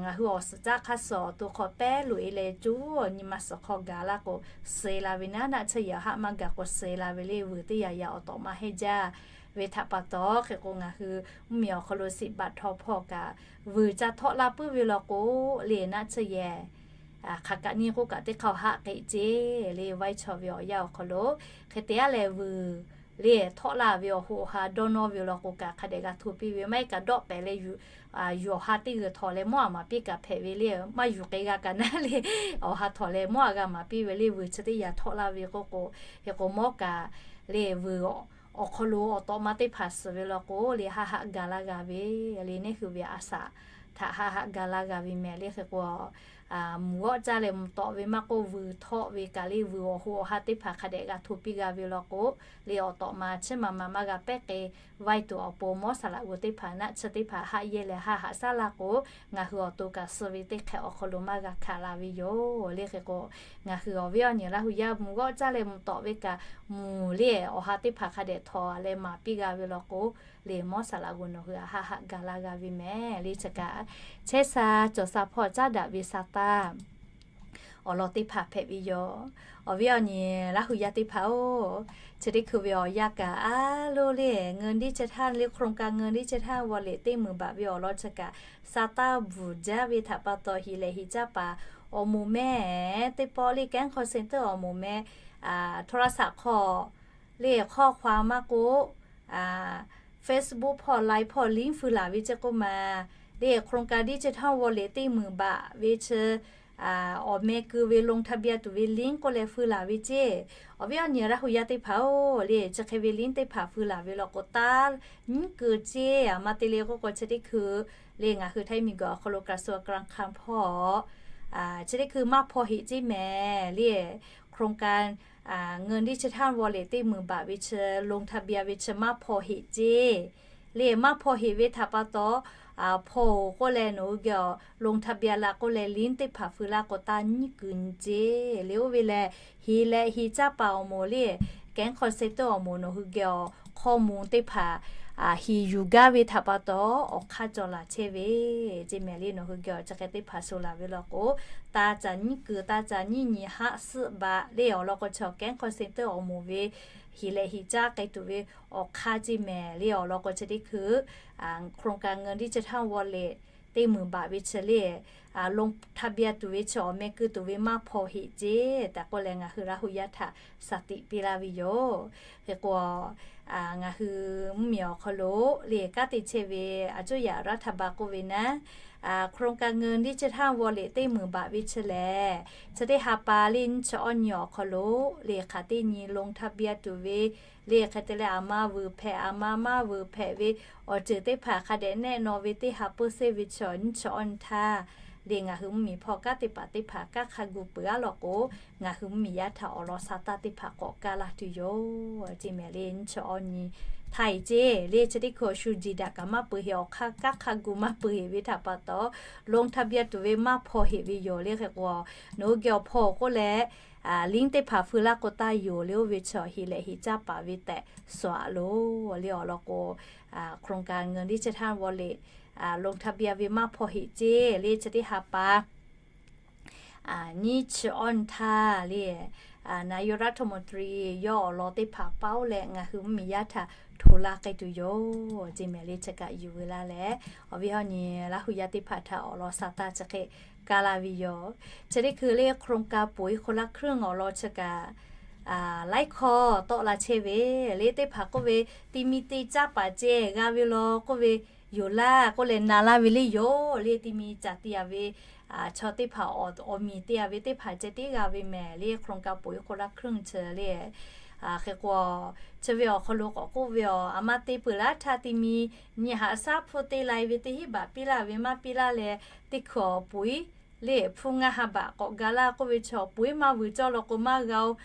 ngaˬ hui awˬ suhˍ caˇ hk'aˇ suhˍ awˬ to hk'aw pehˉ loꞈ e leh cuˇ nyi ma suhˍ hk'aw gaˬ laˇ k'o suh e la ve naˉ naˆ tsuhˇ yehˬ haˆ maˇ gaˬ k'o suh e la ve le vuiˬ teˇ yaꞈ yaꞈ awˬ tawꞈ ma heˆ jaˇ ve htaꞈ pa taw hk'e k'o ngaˬ hui mvuhˇmiˬ awˬ hk'aw lo สิบ บาท htaw hpawˇ kaꞈ vuiˬ ca htawˆ laˇ puiˉ ve law k'o le naˆ tsuhˇ yehˬ hk'aˬ kaꞈ nyi k'oˆ kaꞈ teˇ hk'aˇ haˆ k'e ceˇ le vaiˇ chaw ve awˬ yanˇ awˬ hk'aw lo hk'e te a leh vuiˬ le htawˆ laˇ ve awˬ hoꞈ awˬ ha dawˇ nawˇ ve law k'o kaꞈ hk'a dehꞈ g'a hto piˇ ve maˇ heˆ kaꞈ dawˆ pehˍ leh yuˬ awˬ ha teˇ g'uiˬ htawꞈ leh mawˇ aꞈ maˍ piˇ kaꞈ hpehꞈ ve le maˇ yuˬ k'e g'a kaꞈ naˉ le awˬ ha htawꞈ leh mawˇ aꞈ g'a maˍ piˇ ve le vuiˬ chi teˇ yaꞈ htawˆ laˇ ve k'oˆ k'o hk'e k'o mawˇ kaꞈ le vuiˬ awˬ hk'aw lo awˬ tawꞈ ma teˇ hpaˍ suhˍ ve law k'o le haˆ haˆ gaˬ laˇ g'a ve le neˇ hui ve a shaꞈ htaꞈ haˆ haˆ gaˬ laˇ g'a ve mehˍ le hk'e k'o mvuhˬ g'awˆ caˇ leh mvuhˬ tawꞈ ve maˇ k'oˆ, vuiˬ htawˆ ve kaꞈ le vuiˬ awˬ ho awˬ ha teˇ hpaˍ hk'a dehꞈ g'a hto piˇ g'a ve law k'o, le awˬ tawꞈ ma chiˉ ma ma maˇ g'a pehˉ k'ai, vaiˇ tuˬ awˬ pon mawˉ saˍ laꞈ g'oˍ teˇ hpaˍ naˆ tsuhˇ teˇ hpaˍ haˆ yehˇ leh ha haꞈ shaˉ laˇ k'o, ngaˬ hui awˬ to kaꞈ suh ve teˇ hk'e awˬ hk'aw lo maˇ g'a hkanˍ la ve yoˬ. Le hk'e k'o, ngaˬ hui awˬ viˉ awˬ nyi Laˇ hu yaˇ mvuhˬ g'awˆ caˇ leh mvuhˬ tawꞈ ve kaꞈ mvuhˬ le awˬ ha teˇ hpaˍ hk'a dehꞈ htawˍ leh maˍ piˇ g'a ve law k'o, le mawˉ saˍ laꞈ g'oˍ nawˬ hui haˆ haˆ ga laˇ g'a ve mehˍ. Le chi kaꞈ chehˇ sha cawˬ sha hpawˇ caˉ daꞈ ve sa taˇ awˬ lawn teˇ hpaˍ hpehꞈ ve yoˬ. Awˬ viˉ awˬ nyi Laˇ hu yaˇ teˇ hpaˍ-oˬ, chi teˇ hkui ve awˬ yanˇ kaꞈ aˉ loˇ le เงินดิจิทัล le โครงการ เงินดิจิทัล wallet teˇ meunˍ baꞈ ve awˬ lawn chi kaꞈ sa taˇ bvuhˬ jaˇ ve htaꞈ pa taw, hiˍ lehˬ hiˍ caˇ paˍ awˬ moˍ meh teˇ pawˆ le แก๊ง call center awˬ moˍ meh โทรศัพท์ hk'aw le ข้อความ maˇ k'oˆ Facebook hpawˇ ไลน์ hpawˇ ลิงก์ feu laˬ ve ceˇ k'oˆ ma, le โครงการ ดิจิทัล วอลเล็ต teˇ meunˍ baꞈ ve chi awˬ meh keu ve ลงทะเบียน tuˬ ve ลิงก์ k'oˆ leh feu laˬ ve ceˇ. Awˬ viˉ awˬ nyi Laˇ hu yaˇ teˇ hpaˍ-oˬ, le chi hk'e ve ลิงก์ teˇ hpaˍ feu laˬ ve law k'o, taˇ nyiˉ keu ceˇ. Aˬ ma te le k'oˆ k'o, chi teˇ hkui le ngaˬ hui Htaiˇ miˬguiˬ awˬ hk'aw lo กระทรวงการคลัง hpawˇ chi teˇ hkui maˇ hpaw heꞈ ceˇ mehˍ le. โครงการ เงินดิจิทัล วอลเล็ต teˇ meunˍ baꞈ ve chi ลงทะเบียน ve chi maˇ hpaw heꞈ ceˇ. Le maˇ hpaw heꞈ ve htaꞈ pa taw, hpaw-oˬ k'oˆ leh nawˬ hui geh awˬ ลงทะเบียน la k'oˆ leh ลิงก์ teˇ hpaˍ feu laˇ k'o, taˇ nyiˉ keu nyi ceˇ. Le oˇ ve lehˬ, hiˍ lehˬ hiˍ caˇ paˍ awˬ moˍ le แก๊ง call center awˬ moˍ nawˬ hui geh awˬ ข้อมูล teˇ hpaˍ hiˍ yuˬ gaˇ ve htaꞈ pa taw, awˬ hk'aˇ cawˬ laˬ chehˇ ve ceˇ mehˍ le. Nawˬ hui geh awˬ chi hk'e teˇ hpaˍ shu laˬ ve law k'o, taˇ ca nyiˉ keu, taˇ ca nyiˉ nyi haˆ suhˆ baꞈ le awˬ lawn k'o, chi แก๊ง call center awˬ moˍ ve hiˍ lehˬ hiˍ caˇ k'ai tuˬ ve awˬ hk'aˇ ceˇ mehˍ le. Awˬ lawn k'o, chi teˇ hkui โครงการ เงินดิจิทัล วอลเล็ต teˇ meunˍ baꞈ ve chi le ลงทะเบียน tuˬ ve chi awˬ meh keu tuˬ ve maˇ hpaw heꞈ ceˇ tehꞈ k'oˆ leh, ngaˬ hui Laˇ hu yaˇ htaꞈ shaˍ tiꞈ piˇ laˇ ve yoˬ. Hk'e k'o, ngaˬ hui mvuhˇmiˬ awˬ hk'aw lo le kanˉ te chehˇ ve a cuˇ yaꞈ รัฐบาล k'oˆ ve naˉ, โครงการ เงินดิจิทัล วอลเล็ต teˇ meunˍ baꞈ ve chi lehˬ, chi teˇ ha pa le nyiˇ chi awˇ nyi awˬ hk'aw lo le hk'aˬ teˇ nyi ลงทะเบียน tuˬ ve le hk'e te leh, aˬ ma vuiˬ hpehꞈ, aˬ ma maˇ vuiˬ hpehꞈ ve awˬ ceuˬ teˇ hpaˍ hk'a dehꞈ nehˆ naw ve teˇ ha peuˬ seˇ ve chi nyiˇ chi awˇ nyi htaˇ le ngaˬ hui mvuhˇmiˬ hpawˇ kanˉ te paˍ teˇ hpaˍ kanˉ hk'a gu peuˬ-a law k'o, ngaˬ hui mvuhˇmiˬ yaˇ htaꞈ awˬ lawn sa taˇ teˇ hpaˍ k'awꞈ kaˇ laˇ tuˬ yoˬ ceˇ mehˍ le. Nyiˇ chi awˇ nyi htaˇ-e ceˇ le, chi teˇ hkui awˬ shu jiˬ daꞈ kaꞈ maˇ peuˬ heꞈ, awˬ hk'aˇ kanˉ hk'a gu maˇ peuˬ heꞈ ve htaꞈ pa taw, ลงทะเบียน tuˬ ve maˇ hpaw heꞈ ve yoˬ le. Hk'e k'o, nawˬ hui geh awˬ hpaw-oˬ k'oˆ leh ลิงก์ teˇ hpaˍ feu laˇ k'o taˇ yoˬ le. Oˇ ve chi hiˍ lehˬ hiˍ caˇ paˍ ve tehꞈ suhˍ-a loˬ le. Awˬ lawn k'o, โครงการ เงินดิจิทัล วอลเล็ต ลงทะเบียน ve maˇ hpaw heꞈ ceˇ le. Chi teˇ ha pa nyiˇ chi awˇ nyi htaˇ le, นายกรัฐมนตรี yawˇ awˬ lawn teˇ hpaˍ paˇ-oˬ leh ngaˬ hui mvuhˇmiˬ yaˇ htaꞈ hto laˇ k'ai tuˬ yoˬ ceˇ mehˍ le. Chi kaꞈ yuˬ veu laˇ leh, awˬ viˉ awˬ nyi Laˇ hu yaˇ teˇ hpaˍ htaꞈ awˬ lawn sa taˇ chi hk'e kaˇ laˇ ve yoˬ. Chi teˇ hkui le โครงการ ปุ๋ยคนละครึ่ง awˬ lawn chi kaꞈ laiˉ hkawˇ tawˆ la chehˇ ve le. Teˇ hpaˍ k'oˆ ve, ti mi te caˇ paˍ ceh g'a ve law k'oˆ ve, yoˬ laˇ k'oˆ leh na laˇ ve le yoˬ le. Ti mi caˬ te-a ve chaw teˇ hpaˍ, awˬ miˬ te-a ve teˇ hpaˍ ceh tiˉ g'a ve mehˍ le. โครงการ ปุ๋ยคนละครึ่ง chi le. Hk'e k'o, chi ve awˬ hk'aw lo k'awꞈ k'oˆ ve, aˬ ma te peuˬ laˇ htaˇ ti mi nyi haꞈ shaˉ hpu te lai ve teˇ hinˉ baꞈ piˇ laˇ ve maˇ piˇ laˇ leh, teˇ hkui awˬ ปุ๋ย le hpu ngaˇ ha baꞈ k'awꁞ ga laˇ k'oˆ ve chi awˬ ปุ๋ย maˇ vuiˬ cawˇ law k'o maˇ g'a-oˬ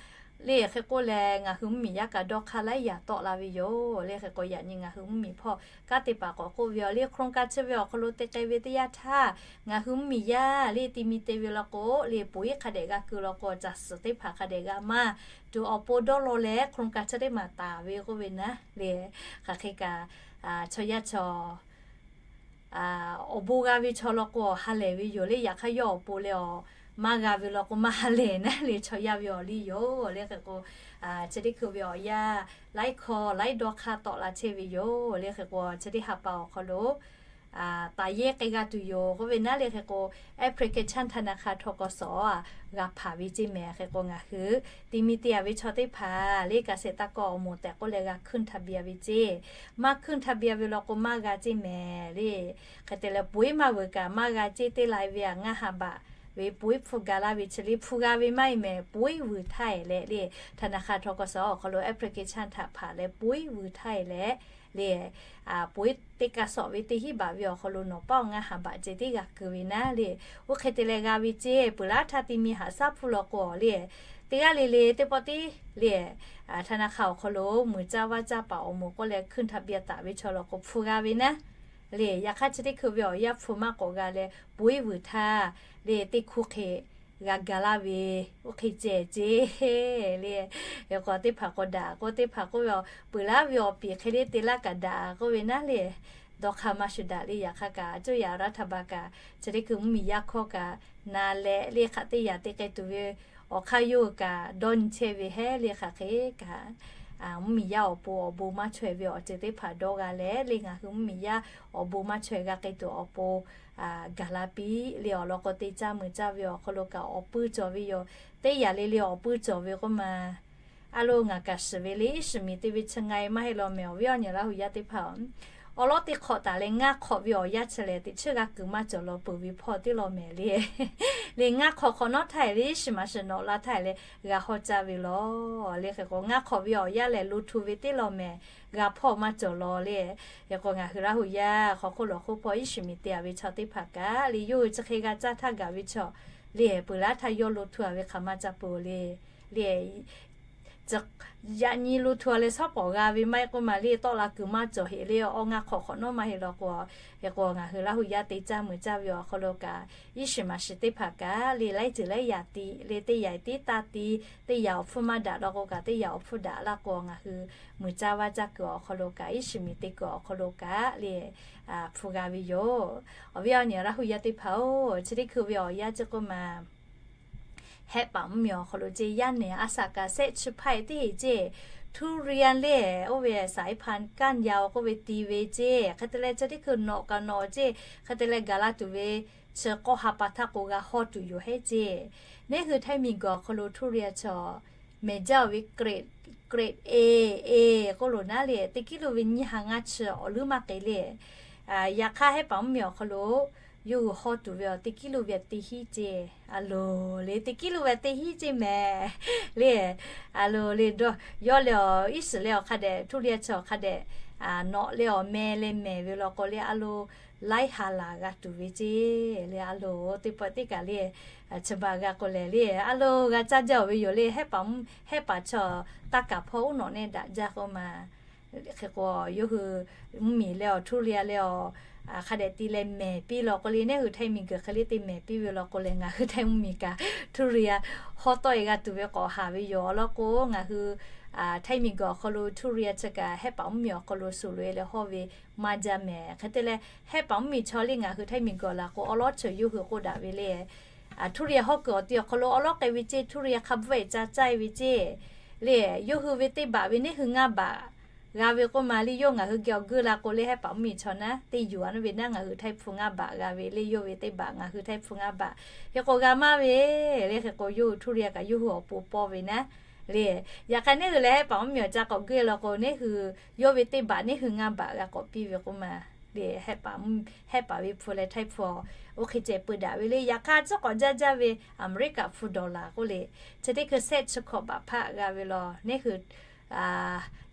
le. Hk'e k'oˆ leh ngaˬ hui mvuhˇmiˬ yaˇ kaꞈ dawˇ hk'aˇ laiˉ yaꞈ tawˆ la ve yoˬ le. Hk'e k'o, yaꞈ nyi ngaˬ hui mvuhˇmiˬ hpawˇ kanˉ te paˍ k'awꞈ k'oˆ ve, awˬ le โครงการ chi ve awˬ hk'aw lo te k'ai ve teˇ yanˇ htaˇ, ngaˬ hui mvuhˇmiˬ yaˇ le ti mi te ve law k'o le ปุ๋ย hk'a dehꞈ g'a keu law k'o, caˬ suhˍ teˇ hpaˍ hk'a dehꞈ g'a maˇ tuˬ awˬ pon dawˇ law leh โครงการ chi teˇ maˬ taˍ ve k'oˆ ve naˉ le. Hk'aˬ hk'e kaꞈ chaw yaˇ chaw awˬ bon g'a ve chaw law k'o, awˬ ha lehˬ ve yoˬ le. Yaꞈ hk'aˇ yawˇ awˬ pon leh awˬ maˇ g'a ve law k'o, maˇ ha lehˬ naˉ le. Chaw yaˇ ve awˬ liˇ yoˬ le. Hk'e k'o, chi teˇ hkui ve awˬ yanˇ laiˉ hkawˇ laiˉ dawˇ hk'aˇ tawˆ la chehˇ ve yoˬ le. Hk'e k'o, chi teˇ ha pa awˬ hk'aw lo taˍ yehˇ k'ai g'a tuˬ yoˬ k'oˆ ve naˉ le. Hk'e k'o, Application ธนาคาร ทกส g'a hpanˍ ve ceˇ mehˍ. Hk'e k'o, ngaˬ hui ti mi te-a ve chaw teˇ hpaˍ le เกษตรกร awˬ moˍ tehꞈ k'oˆ leh g'a ขึ้นทะเบียน ve ceˇ. Maˇ ขึ้นทะเบียน ve law k'o maˇ g'a ceˇ mehˍ le. Hk'e te leh ปุ๋ย maˇ vuiˬ kaꞈ maˇ g'a ceˇ. Teˇ lai ve aꞈ ngaˇ ha baꞈ ve ပိုက် hpu gaˬ laˇ ve chi le hpu g'a ve maˇ heˆ mehˍ, ပိုက် vuiˬ htaˇ e leh le, ธนาคาร ทกส awˬ hk'aw lo application htaꞈ hpanˍ leh ပိုက် vuiˬ htaˇ e leh le, ပိုက် teˇ kaˇ sawꞈ ve teˇ hinˉ baꞈ ve awˬ hk'aw lo nawˬ paˆ awˬ ngaˇ ha baꞈ ceh tiˉ g'a kuiˬ ve naˉ le. Oˇ hk'e te leh g'a ve ceh peuˬ laˉ htaˇ te mi haꞈ shaˉ hpfuhˇ law k'o le, teˇ g'aˇ le le teˇ pawˆ tiˉ le, ธนาคาร awˬ hk'aw lo muiˬ caˇ vaˇ caˇ paˍ awˬ moˍ k'oˆ leh hkunˇ htaꞈ bia taˍ ve chaw law k'o hpu g'a ve naˉ le. Yaꞈ hk'aˇ chi teˇ hkui ve awˬ yanˇ hpu maˇ k'awꞈ g'a leh ပိုက် vuiˬ htaˇ le teˇ hkuˇ hk'e g'a gaˬ laˇ ve, oˇ hk'e ceh ceh le. K'o teˇ hpaˍ k'o daꞈ k'o teˇ hpaˍ k'oˆ ve, peuˬ laˉ ve awˬ piˍ hk'e le te laˇ kaꞈ daꞈ k'oˆ ve naˉ le. Dawˇ hk'aˇ maˇ shuˍ daꞈ le. Yaꞈ hk'aˇ kaꞈ coˇ yaꞈ raˇ htaˇ ba kaꞈ chi teˇ hkui mvuhˇmiˬ yaˇ hkawˇ kaꞈ na leh le hk'aˬ teˇ yaꞈ te k'ai tuˬ ve awˬ hk'aˇ yawˇ hui kaꞈ dawˇ nyi chehˇ ve hehˉ le. Hk'aˬ hk'e kaꞈ mvuhˇmiˬ yaˇ awˬ pon awˬ bon maˇ chaweh ve awˬ ceuˬ teˇ hpaˍ dawˇ g'a leh le, ngaˬ hui mvuhˇmiˬ yaˇ awˬ bon maˇ chaweh g'a k'ai tuˬ awˬ pon gaˬ la piˇ le. Awˬ lawn k'o te caˇ mui caˇ ve awˬ hk'aw lo kaꞈ awˬ puiˇ cawˬ ve yoˬ. Teˇ yaꞈ le le awˬ puiˇ cawˬ ve k'oˆ ma, a lo ngaˬ kaꞈ shiˍ ve le, iˉ shiˍ miˍ te ve chi nga e maˇ heˆ law mehˍ. Awˬ viˉ awˬ nyi Laˇ hu yaˇ teˇ hpaˍ-oˬ, awˬ lawn teˇ hk'awꞈ taˍ leh ngaˇ hk'awꞈ ve awˬ yanˇ chi lehˬ teꞈ chiˉ g'a kuiˬ maˇ cawˬ law peuˬ ve hpawˇ teˇ law mehˍ le. Le ngaˇ hk'awꞈ hk'awꞈ nawˉ htaˇ e le iˉ shiˍ maˍ shiˍ nawꞈ la htaˇ e leh g'a hawˇ caˇ ve law. Le hk'e k'o ngaˇ hk'awꞈ ve awˬ yanˇ lehˬ lo htu ve teˇ law mehˍ, g'a hpawˇ maˇ cawˬ law le. Hk'e k'o ngaˬ hui Laˇ hu yaˇ hk'aw hk'oˆ lawˬ hk'oˆ hpawˇ iˉ shiˍ miˍ te a ve chaw teˇ hpaˍ kaꞈ le, yawˇ hui chi hk'e g'a caˇ htaˇ gaˬ ve chaw le, peuˬ laˉ htaˇ yawˇ lo htu a ve hk'aˬ maˇ caˇ peuˬ le. Le yaꞈ nyi lo htu a leh shawˉ pawˍ g'a ve maˇ heˆ k'oˆ ma le, tawˆ la kuiˬ maˇ cawˬ heꞈ le. Awˬ ngaˇ hk'awꞈ hk'awꞈ nawˉ maˇ heˆ law k'o, hk'e k'o ngaˬ hui Laˇ hu yaˇ te caˇ mui caˇ ve awˬ hk'aw lo kaꞈ iˉ shiˍ maˍ shiˍ teˇ hpaˍ kaꞈ le, laiˉ ceuˬ laiˉ yaꞈ tiꞈ le, teˇ yaꞈ tiˉ taˇ tiꞈ, teˇ yaꞈ awˬ hpfuhˇ maˇ daꞈ law k'o kaꞈ teˇ yaꞈ awˬ hpfuhˇ daꞈ laˇ k'o ngaˬ hui mui caˇ vaˇ caˇ kuiˬ awˬ hk'aw lo kaꞈ iˉ shiˍ miˍ te kuiˬ awˬ hk'aw lo kaꞈ le hpu g'a ve yoˬ. Awˬ viˉ awˬ nyi Laˇ hu yaˇ teˇ hpaˍ-oˬ, chi teˇ hkui ve awˬ yanˇ ceh k'oˆ ma, Hehˆ paˍ mvuhˇmiˬ awˬ hk'aw lo ceh yaˇ nehˬ a shaꞈ kaꞈ shehˆ chi hpaˇ e teˇ heˆ ceh, ทุเรียน le, oˇ ve saiˉ hpaˇ kaˇ yaˇ-oˬ k'oˆ ve ti ve ceh, hk'e te leh chi teˇ hkui nawꞈ kaꞈ nawꞈ ceh, hk'e te leh gaˬ la tuˬ ve chi k'awˇ ha pa htaˇ k'o g'a hawˇ tuˬ yoˬ hehˉ ceh. Neˇ hui Htaiˇ miˬguiˬ awˬ hk'aw lo ทุเรียน chaw mehˍ jaˇ-oˬ ve grade, grade A, A k'oˆ loˬ naˉ le, teˇ kiˉ lo ve nyiˇ ha ngaˇ chi awˬ leuˉ maˇ k'e le. Yaꞈ hk'aˇ Hehˆ paˍ mvuhˇmiˬ awˬ hk'aw lo yawˇ hui hawˇ tuˬ ve awˬ teˇ kiˉ lo ve teˇ hinˉ ceh, a loˍ le, teˇ kiˉ lo ve teˇ hinˉ ceh mehˍ le. A loˍ le, yawˇ leh awˬ iˉ shiˍ leh awˬ hk'a dehꞈ ทุเรียน chi awˬ hk'a dehꞈ nawꞈ leh awˬ meh leh mehˍ ve law k'o le a loˍ laiˉ ha laˬ g'a tuˬ ve ceh le. A loˍ teˇ pawˆ teˇ kaꞈ le, chi ba g'a k'o lehˬ le a loˍ g'a caˇ jaˇ-oˬ ve yoˬ le. Hehˆ paˍ, Hehˆ paˍ chaw taˇ kaˍ hpawˇ uˉ nawꞈ neˇ daꞈ jaˇ k'oˆ ma. Hk'e k'o yawˇ hui mvuhˇmiˬ leh awˬ ทุเรียน leh awˬ hk'a dehꞈ ti leh mehˍ piˇ law k'o le, neˇ hui Htaiˇ miˬguiˬ hk'e le te mehˍ piˇ ve law k'o lehˬ, ngaˬ hui Htaiˇ mvuhˇmiˬ kaꞈ ทุเรียน hawˇ tawˆ e g'a tuˬ ve k'awꞈ haˍ ve yoˬ. Awˬ lawn k'o ngaˬ hui Htaiˇ miˬguiˬ awˬ hk'aw lo ทุเรียน chi kaꞈ Hehˆ paˍ mvuhˇmiˬ awˬ hk'aw lo shuˍ loꞈ e leh hawˇ ve maˇ jaˇ mehˍ. Hk'e te leh Hehˆ paˍ mvuhˇmiˬ chaw le ngaˬ hui Htaiˇ miˬguiˬ laˬ k'o awˬ lawˉ chi yawˇ hui k'oˆ daꞈ ve le, ทุเรียน hawˇ kuiˬ awˬ ti awˬ hk'aw lo awˬ lawˉ k'ai ve ceh ทุเรียน hk'a bvuhˆ e ca caˇ e ve ceh le, yawˇ hui ve teˇ baꞈ ve neˇ hui ngaˇ baꞈ g'a ve k'oˆ ma le. Yawˇ ngaˬ hui geh awˬ geuˆ la k'o le Hehˆ paˍ mvuhˇmiˬ chaw naˉ teˇ yuˬ a naˉ ve naˉ ngaˬ hui Htaiˇ hpu ngaˇ baꞈ g'a ve le, yawˇ ve teˇ baꞈ ngaˬ hui Htaiˇ hpu ngaˇ baꞈ. Hk'e k'o g'a maˇ ve le. Hk'e k'o yawˇ hui ทุเรียน kaꞈ yawˇ hui awˬ pon pawˇ ve naˉ le. Yaꞈ hk'aˇ neˇ hui leh Hehˆ paˍ mvuhˇmiˬ awˬ ca k'awꞈ geuˆ e law k'o neˇ hui yawˇ ve teˇ baꞈ neˇ hui ngaˇ baꞈ g'a k'awꞈ piˇ ve k'oˆ ma le. Hehˆ paˍ ve hpu leh Htaiˇ hpu oˇ hk'e ceh peu daꞈ ve le. Yaꞈ hk'aˇ tcuhˉ k'awꞈ jaˇ jaˇ ve Aˍmeˍriˆkaꞈ hpu ดอลลาร์ k'oˆ le, chi teˇ hkui shehˆ chi hkawꞈ baꞈ hpaˆ g'a ve law. Neˇ hui,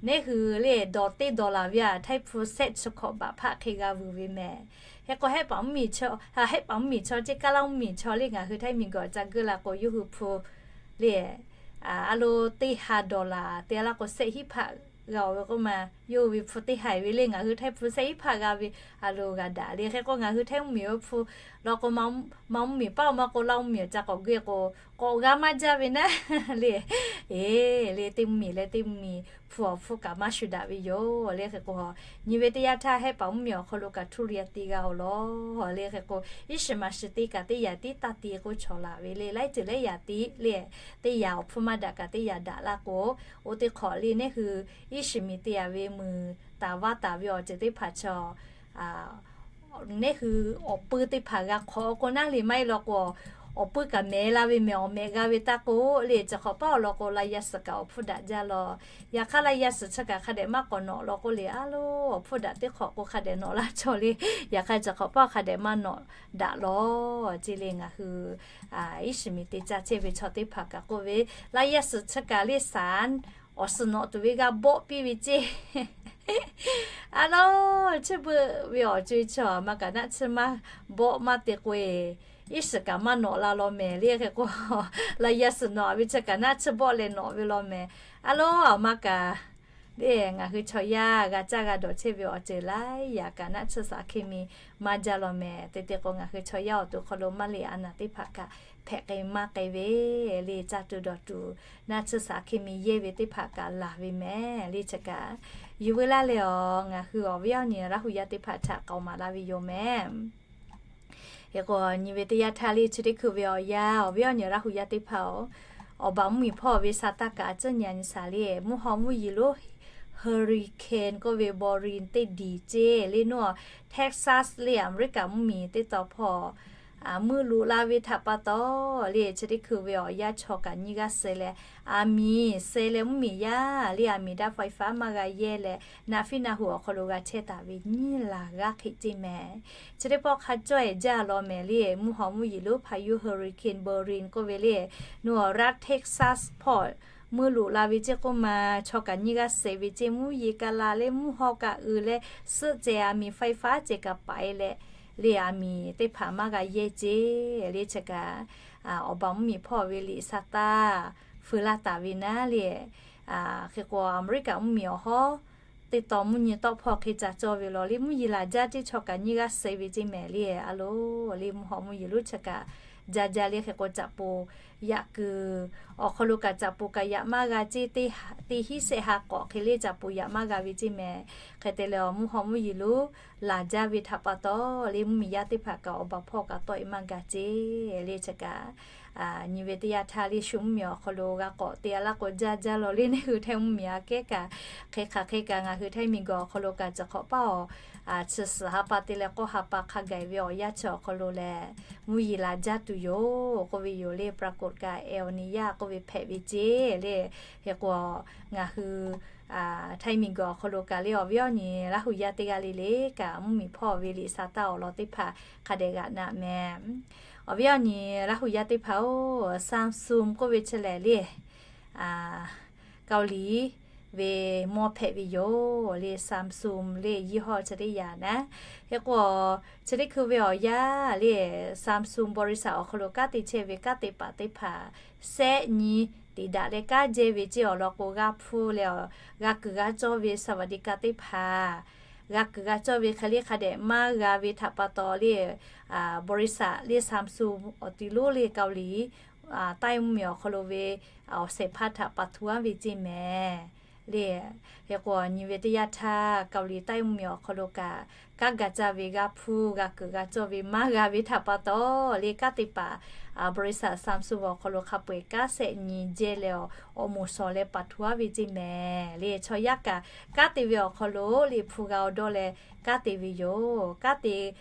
neˇ hui le dawˬ teˇ ดอลลาร์ ve a Htaiˇ hpu shehˆ chi hkawꞈ baꞈ hpaˆ hk'e g'a vuiˬ ve mehˍ. Hk'e k'o Hehˆ paˍ mvuhˇmiˬ chaw, Hehˆ paˍ mvuhˇmiˬ chaw ceh kaˇ laˇ mvuhˇmiˬ chaw le ngaˬ hui Htaiˇ miˬguiˬ ca geuˆ la k'o yawˇ hui hpu le a lo teˇ ha ดอลลาร์ te laˇ k'o shehˆ hinˉ hpaˆ g'a-oˬ ve k'oˆ ma. Yawˇ hui ve hpu teˇ ha ve le ngaˬ hui Htaiˇ hpu shehˆ hinˉ hpaˆ g'a ve a lo g'a daꞈ le. Hk'e k'o ngaˬ hui Htaiˇ mvuhˇmiˬ ve hpu law k'o, maˇ mvuhˇmiˬ paˆ maˇ k'o laˇ mvuhˇmiˬ awˬ ca k'awꞈ geuˆ e k'o k'awꞈ g'a maˇ jaˇ ve naˉ le. E le teˇ mvuhˇmiˬ leh teˇ mvuhˇmiˬ hpu awˬ hpfuhˇ kaꞈ maˇ shuˍ daꞈ ve yoˬ le. Hk'e k'o nyi ve teˇ yanˇ htaˇ Hehˆ paˍ mvuhˇmiˬ awˬ hk'aw lo kaꞈ ทุเรียน te g'a-oˬ law le. Hk'e k'o iˉ shiˍ maˍ shiˍ te kaꞈ teˇ yaꞈ tiˉ taˇ ti k'oˆ chaw laˬ ve le. Laiˉ ceuˬ laiˉ yaꞈ tiˉ le, teˇ yaꞈ awˬ hpfuhˇ maˇ daꞈ kaꞈ teˇ yaꞈ daꞈ laˇ k'o, oˇ teˇ hk'awꞈ le neˇ hui iˉ shiˍ miˍ te a ve muiˬ taˍ vaˇ taˍ ve awˬ ceuˬ teˇ hpaˍ chaw neˇ hui awˬ pui teˇ hpaˍ g'a hk'awꞈ k'o naˉ le maˇ heˆ law k'o, awˬ puiˉ kaꞈ mehˍ la ve mehˍ, awˬ mehꞈ g'a ve taˇ k'oˆ le. Chi hk'awꞈ paˉ awˬ lawn k'o, la yaˇ suhˍ kaꞈ awˬ hpfuhˇ daꞈ jaˇ law. Yaꞈ hk'aˇ la yaˇ suhˍ chi kaꞈ hk'a dehꞈ maˇ k'awꞈ nawꞈ law k'oˆ le, a lo, awˬ hpfuhˇ daꞈ teˇ hk'awꞈ k'o hk'a dehꞈ nawꞈ laˇ chaw le. Yaꞈ hk'aˇ chi hk'awꞈ paˉ hk'a dehꞈ maˇ nawꞈ daꞈ law. Chi le ngaˬ hui iˉ shiˍ miˬ te caˇ chehˇ ve chaw teˇ hpaˍ kaꞈ k'oˆ ve, la yaˇ suhˍ chi kaꞈ le saˍ awˬ suhˍ nawꞈ tuˬ ve g'a bawˆ piˇ ve ceˇ. A lo, chi beuꞈ ve awˬ co-e chi a ma kaꞈ naˆ tsuhˇ maˇ bawˆ maˇ te k'o-e, iˉ shiˍ kaꞈ maˇ nawꞈ la law mehˍ le. Hk'e k'o, la yaˇ suhˍ nawꞈ ve chi kaꞈ naˆ tsuhˇ bawˆ leh nawꞈ ve law mehˍ. A lo, a ma kaꞈ le ngaˬ hui chaw yaˇ g'a caˇ g'a dawˬ chehˇ ve awˬ ceuˬ laiˉ yaꞈ kaꞈ naˆ tsuhˇ shaˍ hkiˇ mi maˇ jaˇ law mehˍ. Te te k'o, ngaˬ hui chaw yaˇ awˬ to hk'aw lo maˇ le a naˍ teˇ hpaˍ kaꞈ hpehꞈ k'ai maˇ k'ai ve le, caˇ tuˬ dawˬ tuˬ naˆ tsuhˇ shaˍ hkiˇ mi yehˇ ve teˇ hpaˍ kaꞈ laˬ ve mehˍ le. Chi kaꞈ yuˬ veu laˇ leh awˬ, ngaˬ hui awˬ viˉ awˬ nyi Laˇ hu yaˇ teˇ hpaˍ htaꞈ k'aoˍ maˍ laˇ ve yoˬ mehˍ. Hk'e k'o, nyi ve teˇ yanˇ htaˇ le chi teˇ hkui ve awˬ yanˇ, awˬ viˉ awˬ nyi Laˇ hu yaˇ teˇ hpaˍ-oˬ, awˬ baˬ mvuhˇ miˬ hpawˇ ve sa taˇ kaꞈ tcuhˉ nyi a nyi shaˍ le, mvuhˇ haw mvuhˇ yeˬ lonˉ hurricane k'oˆ ve Boris teˇ diˬ ceˇ le, nawˬ Texas le Aˍmeˍriˆkaˍ mvuhˇ miˬ teˇ taw hpawˇ muiˇ loꞈ la ve htaꞈ pa taw le, chi teˇ hkui ve awˬ yanˇ chaw kaꞈ nyiˇ g'aˇ suh leh, aˬ miˍ suh leh mvuhˇ miˬ yaˇ le aˬ miˍ daˇ faiˍ faˉ maˇ g'a yehˇ leh, naˆ fiˉ naˆ hu awˬ hk'aw lo g'a chehˇ taˍ ve nyiˇ laˬ g'aˇ hk'e ceˇ mehˍ. Chi teˇ pawˆ hk'a cawˇ-e jaˇ law mehˍ le, mvuhˇ haw mvuhˇ yeˬ lonˉ พายุ hurricane Boris k'oˆ ve le, nawˬ Texas hpawˇ muiˇ loꞈ la ve ceˇ k'oˆ ma, chaw kaꞈ nyiˇ g'aˇ suh ve ceˇ, mvuhˇ yeˬ kaꞈ laˬ leh mvuhˇ haw kaꞈ uiˍ leh, suhˆ cehˬ aˬ miˍ faiˍ faˉ cehˬ kaꞈ paiˍ leh, le aˬ miˍ teˇ hpaˍ maˇ g'a yehˇ ceˇ le. Chi kaꞈ awˬ baˬ mvuhˇ miˬ hpawˇ ve liꞈ sa taˇ feu laˇ taˍ ve naˉ le, hk'e k'o Aˍmeˍriˆkaˍ mvuhˇ miˬ awˬ hawˉ teˇ taw mvuhˇ nyi tawˆ hpawˇ hk'e ca cawˇ ve law le, mvuhˇ yeˬ laˬ jaˇ ceˇ, chaw kaꞈ nyiˇ g'aˇ suh ve ceˇ mehˍ le. A lo, le mvuhˇ haw mvuhˇ yeˬ lonˉ chi kaꞈ jaˇ jaˇ le. Hk'e k'o caꞈ poˍ yaꞈ kuiˬ awˬ hk'aw lo kaꞈ caꞈ poˍ kaꞈ yaꞈ maˇ g'a ceˇ, teˇ hinˉ shehˆ ha k'awꞈ hk'e le caꞈ poˍ yaꞈ maˇ g'a ve ceˇ mehˍ. Hk'e te leh awˬ mvuhˇ haw mvuhˇ yeˬ lonˉ laˬ jaˇ ve htaꞈ pa taw le, mvuhˇ miˬ yaˇ teˇ hpaˍ kaꞈ awˬ baˬ hpawˇ kaꞈ tawˆ-e maˇ gaˬ ceˇ le. Chi kaꞈ nyi ve teˇ yanˇ htaˇ le shu mvuhˇ miˬ awˬ hk'aw lo g'a k'awꞈ te a laˇ k'o, jaˇ jaˇ law le, neˇ hui Htaiˇ mvuhˇ miˬ aꞈ kehˉ kaꞈ, hk'e hk'aˬ hk'e kaꞈ ngaˬ hui Htaiˇ miˬ guiˬ awˬ hk'aw lo kaꞈ chi hk'awꞈ paˉ awˬ chi suhˍ ha pa te leh k'awˇ ha pa hk'a gaˬ ve awˬ yanˇ chi awˬ hk'aw lo lehˬ, mvuhˇ yeˬ laˬ jaˇ tuˬ yoˬ k'oˆ ve yoˬ le. ปรากฏการณ์เอลนีโญ k'oˆ ve hpehꞈ ve ceˇ le. Hk'e k'o ngaˬ hui Htaiˇ miˬ guiˬ awˬ hk'aw lo kaꞈ le awˬ viˉ awˬ nyi Laˇ hu yaˇ teˇ g'aˇ le le kaꞈ mvuhˇ miˬ hpawˇ ve liꞈ sa taˇ awˬ lawn teˇ hpaˍ hk'a dehꞈ g'aꞈ naꞈ mehˍ. Awˬ viˉ awˬ nyi Laˇ hu yaˇ teˇ hpaˍ-oˬ, Samsung k'oˆ ve chi lehˬ le Kaoˍliˍ ve mawˇ hpehꞈ ve yoˬ le. Samsung le ยี่ห้อ chi teˇ yanˇ naˉ. Hk'e k'o chi teˇ hkui ve awˬ yanˇ le Samsung บริษัท awˬ hk'aw lo kanˉ te chehˇ ve kanˉ te paˍ teˇ hpaˍ sehˆ nyi teꞈ daꞈ leh kanˉ jehˇ ve ceˇ awˬ lawn k'o, g'a hpuˇ leh g'a kuiˬ g'a cawˇ ve สวัสดิการ teˇ hpaˍ g'a kuiˬ g'a cawˇ ve hk'e le hk'a dehꞈ maˇ g'a ve htaꞈ pa taw le, บริษัท le Samsung awˬ ti lonˉ le Kaoˍliˍ taiˇ mvuhˇ miˬ awˬ hk'aw lo ve awˬ shehˍ hpaˇ htaꞈ pa htu aˉ ve ceˇ mehˍ le. Hk'e k'o nyi ve teˇ yanˇ htaˇ Kaoˍliˍ taiˇ mvuhˇ miˬ awˬ hk'aw lo kaꞈ kanˉ ga caˇ ve g'a hpuˇ g'a kuiˬ g'a cawˇ ve maˇ g'a ve htaꞈ pa taw le, kanˉ te paˍ บริษัท Samsung awˬ hk'aw lo hk'a peu-eˬ kanˉ sehˆ nyi jehˇ leh awˬ moˍ shawˍ leh pa htu aˉ ve ceˇ mehˍ le. Chaw yaˇ kaꞈ kanˉ te ve awˬ hk'aw lo liꞈ hpu g'a awˬ dawˇ leh kanˉ te ve yoˬ. Kanˉ te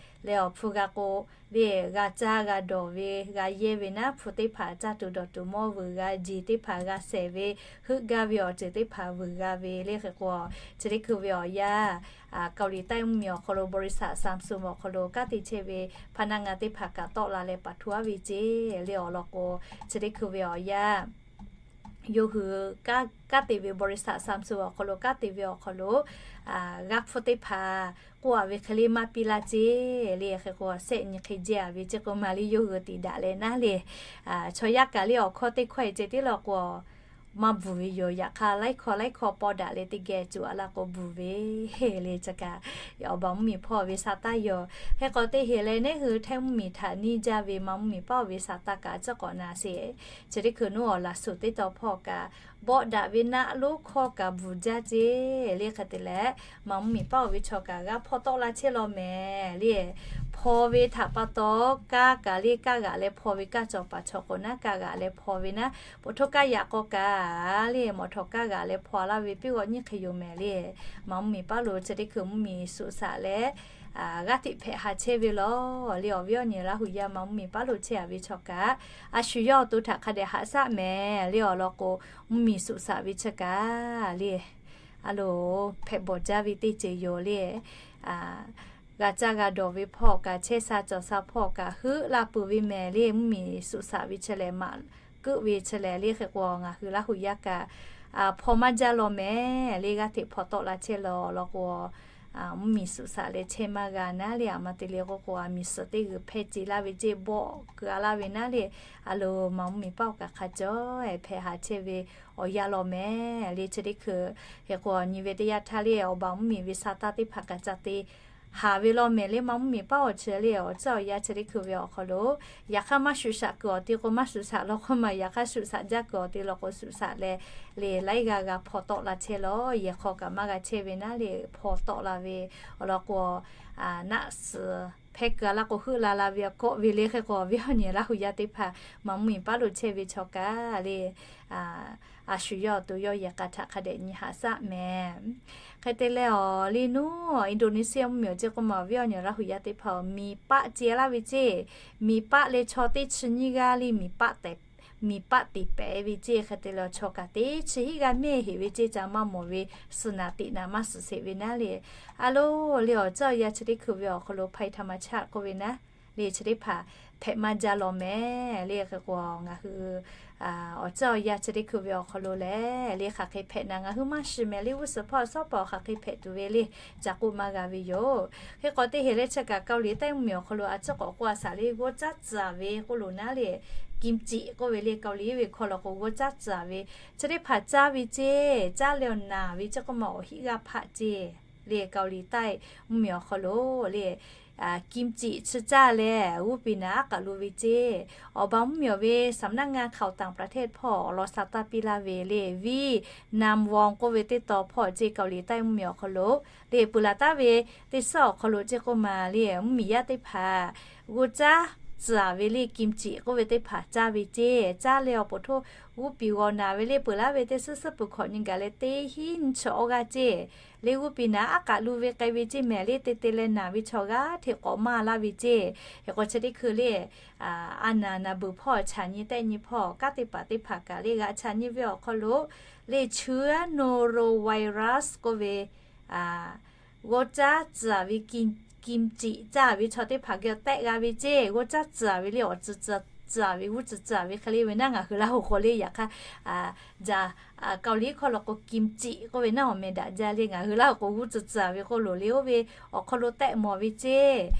leh awˬ hpu g'a k'o le, g'a caˇ g'a dawˬ ve g'a yehˇ ve naˉ, hpu teˇ hpaˍ caˇ tuˬ dawˬ tuˬ mawˇ vuiˬ g'a, jeˬ teˇ hpaˍ g'a shehˍ ve, heuˆ gaˇ ve awˬ ceuˬ teˇ hpaˍ vuiˬ g'a ve le. Hk'e k'o chi teˇ hkui ve awˬ yanˇ Kaoˍliˍ taiˇ mvuhˇ miˬ awˬ hk'aw lo บริษัท Samsung awˬ hk'aw lo kanˉ te chehˇ ve พนักงาน teˇ hpaˍ kaꞈ tawˆ la leh pa htu aˉ ve ceˇ le. Awˬ lawn k'o chi teˇ hkui ve awˬ yanˇ yawˇ hui kanˉ te ve บริษัท Samsung awˬ hk'aw lo kanˉ te ve awˬ hk'aw lo g'a hpuˇ teˇ hpaˍ k'oˆ a ve hk'e le maˇ piˇ laˇ ceˇ le. Hk'e k'o sehˆ nyi hk'e jehˇ a ve ceˇ k'o maˬ le yawˇ hui teꞈ daꞈ leh naˉ le, chaw yaˇ kaꞈ le awˬ hkawˇ teˇ hkawˇ e ceh tiˉ law k'o maˇ bvuhˬ ve yoˬ. Yaꞈ hk'aˇ laiˉ hkawˇ laiˉ hkawˇ paw daꞈ leh teˇ geh cuˬ a laˇ k'o bvuhˬ ve le. Chi kaꞈ awˬ baˬ mvuhˇ miˬ hpawˇ ve sa taˇ yoˬ. Hk'e k'o teˇ heˍ leh neˇ hui Htaiˇ mvuhˇ miˬ htaꞈ niˇ jaˇ ve maˇ mvuhˇ miˬ paˆ ve sa taˇ kaꞈ ciˉ k'awꞈ na sheˍ. Chi teˇ hkui naˉ awˬ laꞈ suhˍ teˇ taw hpawˇ kaꞈ bawˆ daꞈ ve naˆ lonˉ hkawˇ kaꞈ bvuhˬ jaˇ ceˇ le. Hk'e te leh maˇ mvuhˇ miˬ paˆ ve chaw kaꞈ g'a hpawˇ tawˆ la chehˇ law mehˍ le. hpaw ve htaꞈ pa taw, kaˇ kaꞈ le kaˇ g'aꞈ leh hpaw ve kaˇ cawˬ paˍ chaw k'o naˉ, kaˇ g'aꞈ leh hpaw ve naˉ, po htoˇ kaˇ yaꞈ k'aw kaꞈ le mawˬ htawnˍ kaˇ g'aꞈ leh hpaw laˇ ve piˇ g'awˬ nyiˇ hk'e yoˬ mehˍ le. Maˍ mvuhˇ miˬ paˉ lo chi teˇ hkui mvuhˇ miˬ suꞈ shaꞈ leh g'aˇ hteꞈ hpehꞈ ha chehˇ ve lawˬ le. Awˬ viˉ awˬ nyi Laˇ hu yaˇ maˍ mvuhˇ miˬ paˉ lo chehˇ a ve chaw kaꞈ, a shu yawˇ awˬ to htaꞈ hk'a dehꞈ haꞈ shaˆ mehˍ le. Awˬ lawn k'o, mvuhˇ miˬ suꞈ shaꞈ ve chi kaꞈ le, a loˍ hpehꞈ bawˬ jaˇ ve teˇ ceuˬ yoˬ le. G'a caˇ g'a dawˬ ve hpawˇ kaꞈ, chehˇ sha cawˬ sha hpawˇ kaꞈ heuˆ la peuˬ ve mehˍ le. Mvuhˇ miˬ suꞈ shaꞈ ve chi lehˬ maꞈ keuˆ ve chi lehˬ le. Hk'e k'o, ngaˬ hui Laˇ hu yaˇ kaꞈ hpaw maˇ jaˇ lawˬ mehˍ le. G'aˇ hteꞈ hpaw tawˆ la chehˇ lawˬ lawn k'o, mvuhˇ miˬ suꞈ shaꞈ leh chehˇ maˇ g'a naˉ le. A ma te le k'o k'o, a miˬ suhˍ teˇ g'uiˬ hpehˇ ce laˇ ve ceˇ, bawˆ keu a laˇ ve naˉ le. A loˍ maˍ mvuhˇ miˬ paˉ awˬ kaꞈ hk'a cawˬ hpehꞈ ha chehˇ ve awˬ yanˇ lawˬ mehˍ le. Chi teˇ hkui hk'e k'o, nyi ve teˇ yanˇ htaˇ le awˬ baˬ mvuhˇ miˬ ve sa taˇ teˇ hpaˍ kaꞈ ca te haˍ ve lawˬ mehˍ le. Maˍ mvuhˇ miˬ paˉ awˬ chi le awˬ tcuhˉ awˬ yanˇ chi teˇ hkui ve awˬ hk'aw lo, yaꞈ hk'aˇ maˇ shuꞈ shaꞈ kuiˬ awˬ te k'o maˇ shuꞈ shaꞈ lawˬ k'oˆ ma, yaꞈ hk'aˇ shuꞈ shaꞈ jaˇ kuiˬ awˬ te lawˬ k'o shuꞈ shaꞈ leh le laiˉ g'aˇ g'a hpaw tawˆ la chehˇ lawˬ. Yehˬ hk'aw kaꞈ maˇ g'a chehˇ ve naˉ le hpaw tawˆ la ve awˬ lawn k'o, naˆ suhˍ hpehˇ keu a laˇ k'o heuˆ la la ve a kawˆ ve le. Hk'e k'o, awˬ viˉ awˬ nyi Laˇ hu yaˇ teˇ hpaˍ maˍ mvuhˇ miˬ paˉ lo chehˇ ve chaw kaꞈ le, a shu yawˇ awˬ to yawˇ yehˬ k'a htaꞈ hk'a dehꞈ nyi haꞈ shaˆ mehˍ. Hk'e te leh awˬ le nuˉ Indonesia mvuhˇ miˬ awˬ ceˇ k'oˆ ma, awˬ viˉ awˬ nyi Laˇ hu yaˇ teˇ hpaˍ miˬ paˆ ce laˇ ve ceˇ. Miˬ paˆ leh chaw teˇ chi nyiˇ g'aˇ le miˬ paˆ tehꞈ miˬ paˆ teꞈ pehˍ ve ceˇ. Hk'e te leh chaw kaꞈ teˇ chi hiˉ g'aˇ mehˇ heˍ ve ceˇ, ca maˇ mawˬ ve suhˍ naˍ teꞈ naˍ maˇ suhˍ sheˍ ve naˉ le. A loˍ le awˬ tcuhˉ awˬ yanˇ chi teˇ hkui ve awˬ hk'aw lo hpaˍ iˉ htaˇ ma chaˆ k'oˆ ve naˉ le chi teˇ hpaˍ hpehꞈ maˇ jaˇ lawˬ mehˍ le. Hk'e k'o, ngaˬ hui awˬ tcuhˉ awˬ yanˇ chi teˇ hkui ve awˬ hk'aw lo lehˬ le hk'aˬ hk'e hpehꞈ naˍ ngaˬ hui maˇ shiˍ mehˍ le. G'uˇ suhˍ hpawˇ shawˉ pawˍ hk'aˬ hk'e hpehꞈ tuˬ ve le ca k'oˆ maˇ g'a ve yoˬ. Hk'e k'o, teˇ heˍ leh chi kaꞈ Kaoˍ liˍ taˇ mvuhˇ miˬ awˬ hk'aw lo a ciˉ k'awꞈ k'oˆ a shaˍ le g'awˇ caˉ tcuhˍ ve k'oˆ loˬ naˉ le, kimchi k'oˆ ve le Kaoˍ liˍ ve hkawˇ law k'o g'awˇ caˉ tcuhˍ ve chi teˇ hpaˍ caˇ ve ceˇ. Caˇ leh awˬ naˬ ve ceˇ k'oˆ ma awˬ hiˆ g'aˇ hpaˆ ceˇ le. Kaoˍ liˍ taˇ mvuhˇ miˬ awˬ hk'aw lo le kimchi chi caˇ leh g'uˇ piˍ naˍ aˉ k'aꞈ lu ve ceˇ. Awˬ baˬ mvuhˇ miˬ awˬ ve สำนักงานข่าวต่างประเทศ hpawˇ awˬ lawn sha taˇ piˇ laˇ ve le Vietnam World k'oˆ ve teˇ taw hpawˇ ceˇ Kaoˍ liˍ taˇ mvuhˇ miˬ awˬ hk'aw lo le peuˬ laˬ taˉ ve teˇ suhˉ awˬ hk'aw lo ceˇ k'oˆ ma le mvuhˇ miˬ yaˇ teˇ hpaˍ g'awˇ caˉ tcuhˍ ve le kimchi k'oˆ ve teˇ hpaˍ caˇ ve ceˇ. Caˇ leh awˬ po htoˇ g'uˇ piˍ g'awˬ naˍ ve le peuˬ laˉ ve teˇ suhˉ suhˉ peuˬ hkawꞈ nyi gaˬ leh teˇ hinˉ nyiˇ chi awˇ g'aˇ ceˇ. Le g'uˇ piˍ naˍ aˉ k'aꞈ lu ve k'ai ve ceˇ mehˍ le. Te te leh naˬ ve chaw g'aˇ hteꞈ k'awꞈ maˇ laˇ ve ceˇ. Hk'e k'o chi teˇ hkui le a naˬ naˬ beuˬ hpawˇ chaꞈ nyi tehˆ nyi hpawˇ kanˉ te paˍ teˇ hpaˍ kaꞈ le g'a chaꞈ nyi ve awˬ hk'aw lo le cheuˬ aˉ norovirus k'oˆ ve g'awˇ caˉ tcuhˍ ve kimchi caˇ ve chaw teˇ hpaˍ geh tehˆ g'a ve ceˇ. G'awˇ caˉ tcuhˍ ve le awˬ tcuhˍ tcuhˍ ve g'uˇ tcuhˍ tcuhˍ ve hk'e le ve naˉ ngaˬ hui Laˇ hu k'o le yaꞈ hk'aˇ a Kaoˍ liˍ hkawˇ law k'o kimchi k'oˆ ve naˉ awˬ meh daꞈ jaˇ le. Ngaˬ hui Laˇ hu k'o g'uˇ tcuhˍ tcuhˍ ve k'oˆ loˬ le oˇ ve awˬ hk'aw lo tehˆ mawˬ ve ceˇ.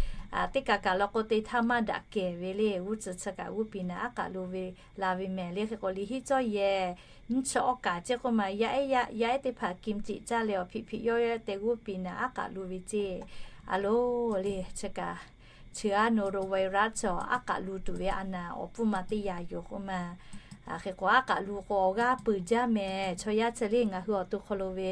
Teˇ kaꞈ kaꞈ law k'o te htaˇ maˇ daꞈ kehˬ ve le g'uˇ tcuhˍ chi kaꞈ g'uˇ piˍ naˍ aˉ k'aꞈ lu ve la ve mehˍ le. Hk'e k'o liꞈ hiˆ cawˇ yehˬ nyiˇ chi awˇ kaꞈ ceˇ k'oˆ ma yaˇ ehˉ yaˇ yaˇ ehˉ teˇ hpaˍ kimchi caˇ leh awˬ hpiꞈ hpiꞈ yawˇ yawˇ te g'uˇ piˍ naˍ aˉ k'aꞈ lu ve ceˇ. A loˍ le chi kaꞈ cheuˬ aˉ norovirus chaw aˉ k'aꞈ lu tuˬ ve a naˬ awˬ pfuhˇ ma teˇ yaꞈ yoˬ k'oˆ ma. Hk'e k'o aˉ k'aꞈ lu k'o awˬ g'aˇ peuˬ jaˇ mehˍ. Chaw yaˇ chi le ngaˬ hui awˬ to hk'aw lo ve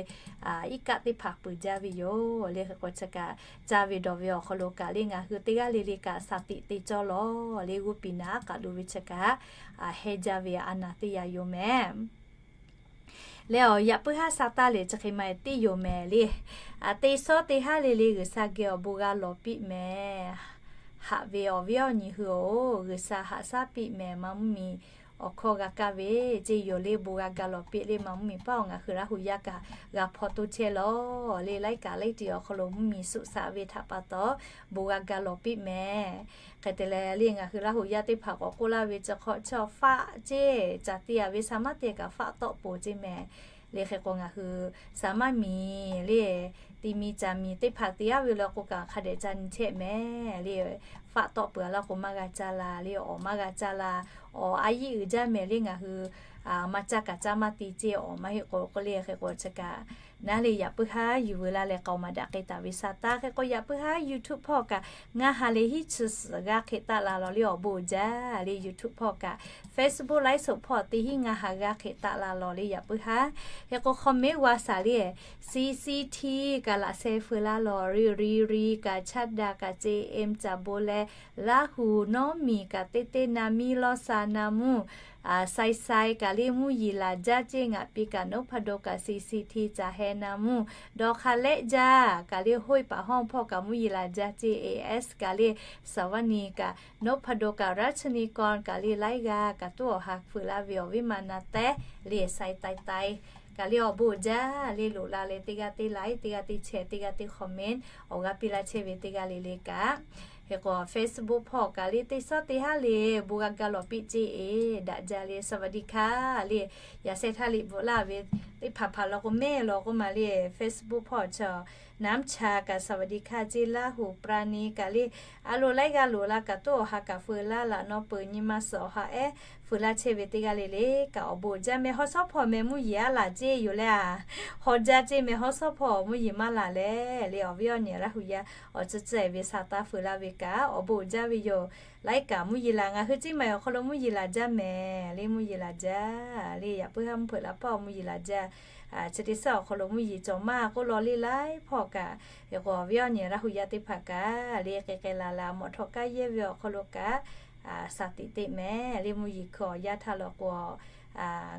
iˉ kaˆ teˇ hpaˍ peuˬ jaˇ ve yoˬ le. Hk'e k'o chi kaꞈ caˇ ve dawˬ ve awˬ hk'aw lo kaꞈ le ngaˬ hui teˇ g'aˇ le le kaꞈ shaˍ tiꞈ te cawˇ lawˬ le g'uˇ piˍ naˍ aˉ k'aꞈ lu ve chi kaꞈ heh jaˇ ve a naˬ teˇ yaꞈ yoˬ mehˍ. Leh awˬ yaꞈ puiˉ haˉ sha taˇ lehˬ chi hk'e ma tiˉ yoˬ mehˍ le. Teˇ shawˉ teˇ haˉ le le G'uiˬsha geh awˬ bon g'a lawˬ piˇ mehˍ. Haꞈ ve awˬ viˉ awˬ nyi hui-oˬ, G'uiˬsha haꞈ shaˉ piˇ mehˍ. Maˍ mvuhˇ miˬ awˬ hkawˇ g'a kaˇ ve ceˇ yoˬ le bon g'a ga lawˬ piˇ le. Maˍ mvuhˇ miˬ paˉ awˬ ngaˬ hui Laˇ hu yaˇ kaꞈ g'a hpaw toˇ chehˇ lawˬ le. Laiˉ kaꞈ laiˉ tiꞈ awˬ hk'aw lo mvuhˇ miˬ suꞈ shaꞈ ve htaꞈ pa taw bon g'a ga lawˬ piˇ mehˍ. Hk'e te leh le ngaˬ hui Laˇ hu yaˇ teˇ hpaˍ k'awꞈ k'oˆ laˇ ve chi hk'awꞈ chi awˬ faˆ ceˇ ca te a ve sa maˉ te kaꞈ faˆ tawˆ poˬ ceˇ mehˍ. Le hk'e k'o ngaˬ hui sa maˉ miˬ le ti mi caˬ miˬ teˇ hpaˍ te aˉ ve law k'o kaꞈ hk'a dehꞈ ca nyi chehˇ mehˍ le. Faˆ tawˆ peuˬ a laˇ k'o maˇ g'a caˇ la le awˬ maˇ g'a caˇ la. Awˬ a yiˉ uiˍ jaˇ mehˍ le ngaˬ hui maˇ caˇ kaꞈ caˇ maˇ te ceˇ awˬ maˇ heˆ k'o k'oˆ le. Hk'e k'o chi kaꞈ naˉ le yaꞈ puiˉ haˉ yuˬ veu laˇ leh k'aoˍ maˍ daꞈ k'ai taˍ ve sa taˇ. Hk'e k'o yaꞈ puiˉ haˉ YouTube hpawˇ kaꞈ ngaˇ ha leh hiˉ chi suhˍ g'aˇ hk'e taˆ la lawˬ le awˬ bon uiˍ jaˇ le. YouTube hpawˇ kaꞈ Facebook ไลฟ์สด hpawˇ teˇ hinˉ ngaˇ ha g'aˇ hk'e taˆ la lawˬ le yaꞈ puiˉ haˉ. Hk'e k'o comment g'a shaˍ le, C C T kaꞈ laꞈ sheh feu laˇ lawˬ, Ri Ri Ri kaꞈ, Chaˇ daꞈ kaꞈ, Ceˇ Eˇ caˍ bon leh, Laˇ huˍ, Nawˉ miˬ kaꞈ, Teˇ teˇ na miˇ, Lawˇ sa na mvuhˇ, Sai Sai kaꞈ le mvuhˇ yeˬ laˬ jaˇ ceˇ. Ngaˬ pi kaꞈ Noˉ hpa do kaꞈ, C C T caˍ heh na mvuhˇ, Dawˇ hk'a lehˆ jaˇ kaꞈ le, Hoˆ paˍ hawˇ hpawˇ kaꞈ mvuhˇ yeˬ laˬ jaˇ ceˇ. A S kaꞈ le, Saˍvaˇ niˍ kaꞈ, Noˉ hpa do kaꞈ, Raˇ chi ni kaw kaꞈ le, laiˉ g'aˇ kaꞈ tuˉ awˬ ha feu laˇ ve awˬ viˉ ma na tehˉ le, Sai Tai Tai kaꞈ le awˬ bon uiˍ jaˇ le. Loꞈ la leh teˇ g'aˇ teˇ like, teˇ g'aˇ teˇ share, teˇ g'aˇ teˇ comment awˬ g'aˇ piˇ laˇ chehˇ ve teˇ g'aˇ le le kaꞈ, hk'e k'o Facebook hpawˇ kaꞈ le teˇ shawˉ teˇ haˉ le bon g'a ga lawˬ piˇ ceˇ. Daꞈ jaˇ le, สวัสดีค่ะ le, yaꞈ sheh htaˇ liꞈ bvuhꞈ laˇ ve teˇ hpaˍ hpaˍ law k'o mehˆ law k'oˆ ma le. Facebook hpawˇ chaw Naˉ mvuhˇ cha kaꞈ สวัสดีค่ะ ceˇ. Laˇ huˍ ปราณี kaꞈ le, a loˍ laiˉ g'aˇ loꞈ la kaꞈ tuˉ awˬ ha kaꞈ feu laˇ laꞈ nawˉ peuˬ nyi ma suhˍ awˬ ha ehˉ feu laˇ chehˇ ve teˇ g'aˇ le le kaꞈ awˬ bon uiˍ jaˇ. Meh hawˉ shawˉ hpawˇ meh mvuhˇ yeˬ aˉ laˬ ceˇ yoˬ leh a, haw jaˇ ceˇ. Meh hawˉ shawˉ hpawˇ mvuhˇ yeˬ maˇ laˬ leh le awˬ viˉ awˬ nyi Laˇ huˍ yaˇ awˬ tcuh tcuh ve sa taˇ feu laˇ ve kaꞈ awˬ bon uiˍ jaˇ ve yoˬ. Laiˉ kaꞈ mvuhˇ yeˬ laˬ, ngaˬ hui ciˉ ma awˬ hk'aw lo mvuhˇ yeˬ laˬ jaˇ mehˍ le. Mvuhˇ yeˬ laˬ jaˇ le, yaꞈ puiˉ haˉ mvuhˇ hpeuꞈ laꞈ hpawˇ mvuhˇ yeˬ laˬ jaˇ. Chi teˇ suhˉ awˬ hk'aw lo mvuhˇ yeˬ cawˬ maˇ k'oˆ law le laiˉ hpawˇ kaꞈ, hk'e k'o awˬ viˉ awˬ nyi Laˇ huˍ yaˇ teˇ hpaˍ kaꞈ le, k'ai k'ai la la mawꞈ htawꞈ kaˇ yehˇ ve awˬ hk'aw lo kaꞈ, shaˍ tiꞈ teˇ mehˍ le mvuhˇ yeˬ hkui awˬ yanˇ htaˇ law k'o,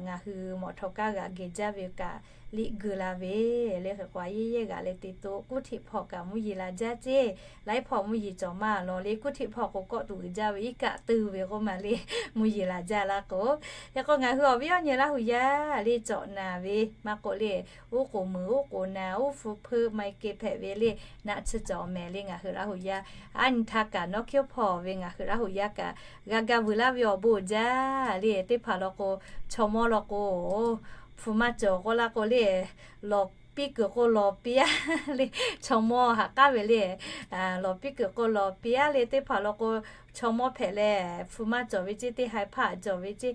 ngaˬ hui mawꞈ htawꞈ kaˇ g'aꞈ geh jaˇ ve kaꞈ liꞈ geu la ve le. Hk'e k'o a yehˇ yehˇ g'aꞈ leh te to kuˉ htiꞈ hpawˇ kaꞈ mvuhˇ yeˬ laˬ jaˇ ceˇ. Laiˉ hpawˇ mvuhˇ yeˬ cawˬ maˇ law le, kuˉ htiꞈ hpawˇ k'o kawˆ tuˬ uiˍ jaˇ ve iˉ kaˆ tuˬ ve k'oˆ ma le, mvuhˇ yeˬ laˬ jaˇ laˇ k'o. Hk'e k'o ngaˬ hui awˬ viˉ awˬ nyi Laˇ huˍ yaˇ le cawꞈ naˍ ve maˇ k'oˆ le, uˉ k'oˍ muiˬ uˉ k'oˍ naˍ uˉ hpu hpeuˆ maˇ keh hpehꞈ ve le, naˆ tsuhˇ cawˬ mehˍ le ngaˬ hui Laˇ huˍ yaˇ. A nyi htaˇ kaꞈ nawˉ hkiˉ hpawˇ ve ngaˬ hui Laˇ huˍ yaˇ kaꞈ g'a ga vuiˬ laˇ ve awˬ bon uiˍ jaˇ le. Teˇ hpaˍ law k'o, chaw mawˇ law k'o, hpu maˇ cawˬ k'oˆ laˇ k'o le, lawˬ piˇ kuiˬ k'o lawˬ piˇ aˉ le, chaw mawˇ haꞈ k'aˉ ve le. Lawˬ piˇ kuiˬ k'o lawˬ piˇ aˉ le, teˇ hpaˍ law k'o, chaw mawˇ hpehꞈ leh hpu maˇ cawˬ ve ceˇ, teˇ haiˬ hpaˇ cawˬ ve ceˇ,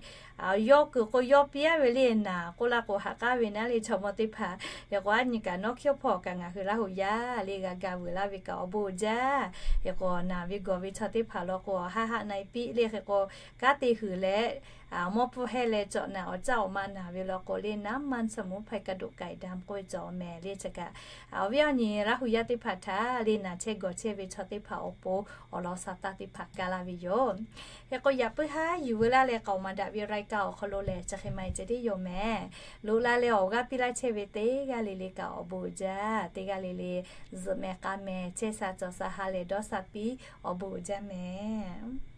yawˇ kuiˬ k'o yawˇ piˇ aˉ ve le naˍ k'oˆ laˇ k'o haꞈ k'aˉ ve naˉ le chaw mawˇ teˇ hpaˍ. Hk'e k'o a nyi kaꞈ nawˉ hkiˉ hpawˇ kaꞈ ngaˬ hui Laˇ huˍ yaˇ le g'a ga vuiˬ laˇ ve kaꞈ awˬ bon uiˍ jaˇ. Hk'e k'o naˍ ve gawˬ ve chaw teˇ hpaˍ law k'o haˆ haˆ na e piˇ le. Hk'e k'o kanˉ te huiˬ leh mawˇ pfuhˇ hehˇ leh cawꞈ naˍ awˬ caˇ awˬ ma naˍ ve law k'o le น้ำมันสมุนไพรกระดูกไก่ดำ k'oˆ ve cawˬ mehˍ le. Chi kaꞈ awˬ viˉ awˬ nyi Laˇ huˍ yaˇ teˇ hpaˍ htaꞈ le naˍ chehˇ gawˬ chehˇ ve chaw teˇ hpaˍ awˬ pon awˬ lawn sa taˇ teˇ hpaˍ kaˇ laˇ ve yoˬ. Hk'e k'o yaꞈ puiˉ haˉ yuˬ veu laˇ leh k'aoˍ maˍ daꞈ ve รายการ awˬ hk'aw lo lehˬ chi hk'e ma e ceh tiˉ yoˬ mehˍ. Loꞈ la leh awˬ g'aˇ piˇ laˇ chehˇ ve teˇ g'aˇ le le kaꞈ awˬ bon uiˍ jaˇ. Teˇ g'aˇ le le zuhꞈ mehˍ k'a mehˍ chehˇ sha cawˬ sha ha lehˬ dawˇ sha piˇ awˬ bon uiˍ jaˇ mehˍ.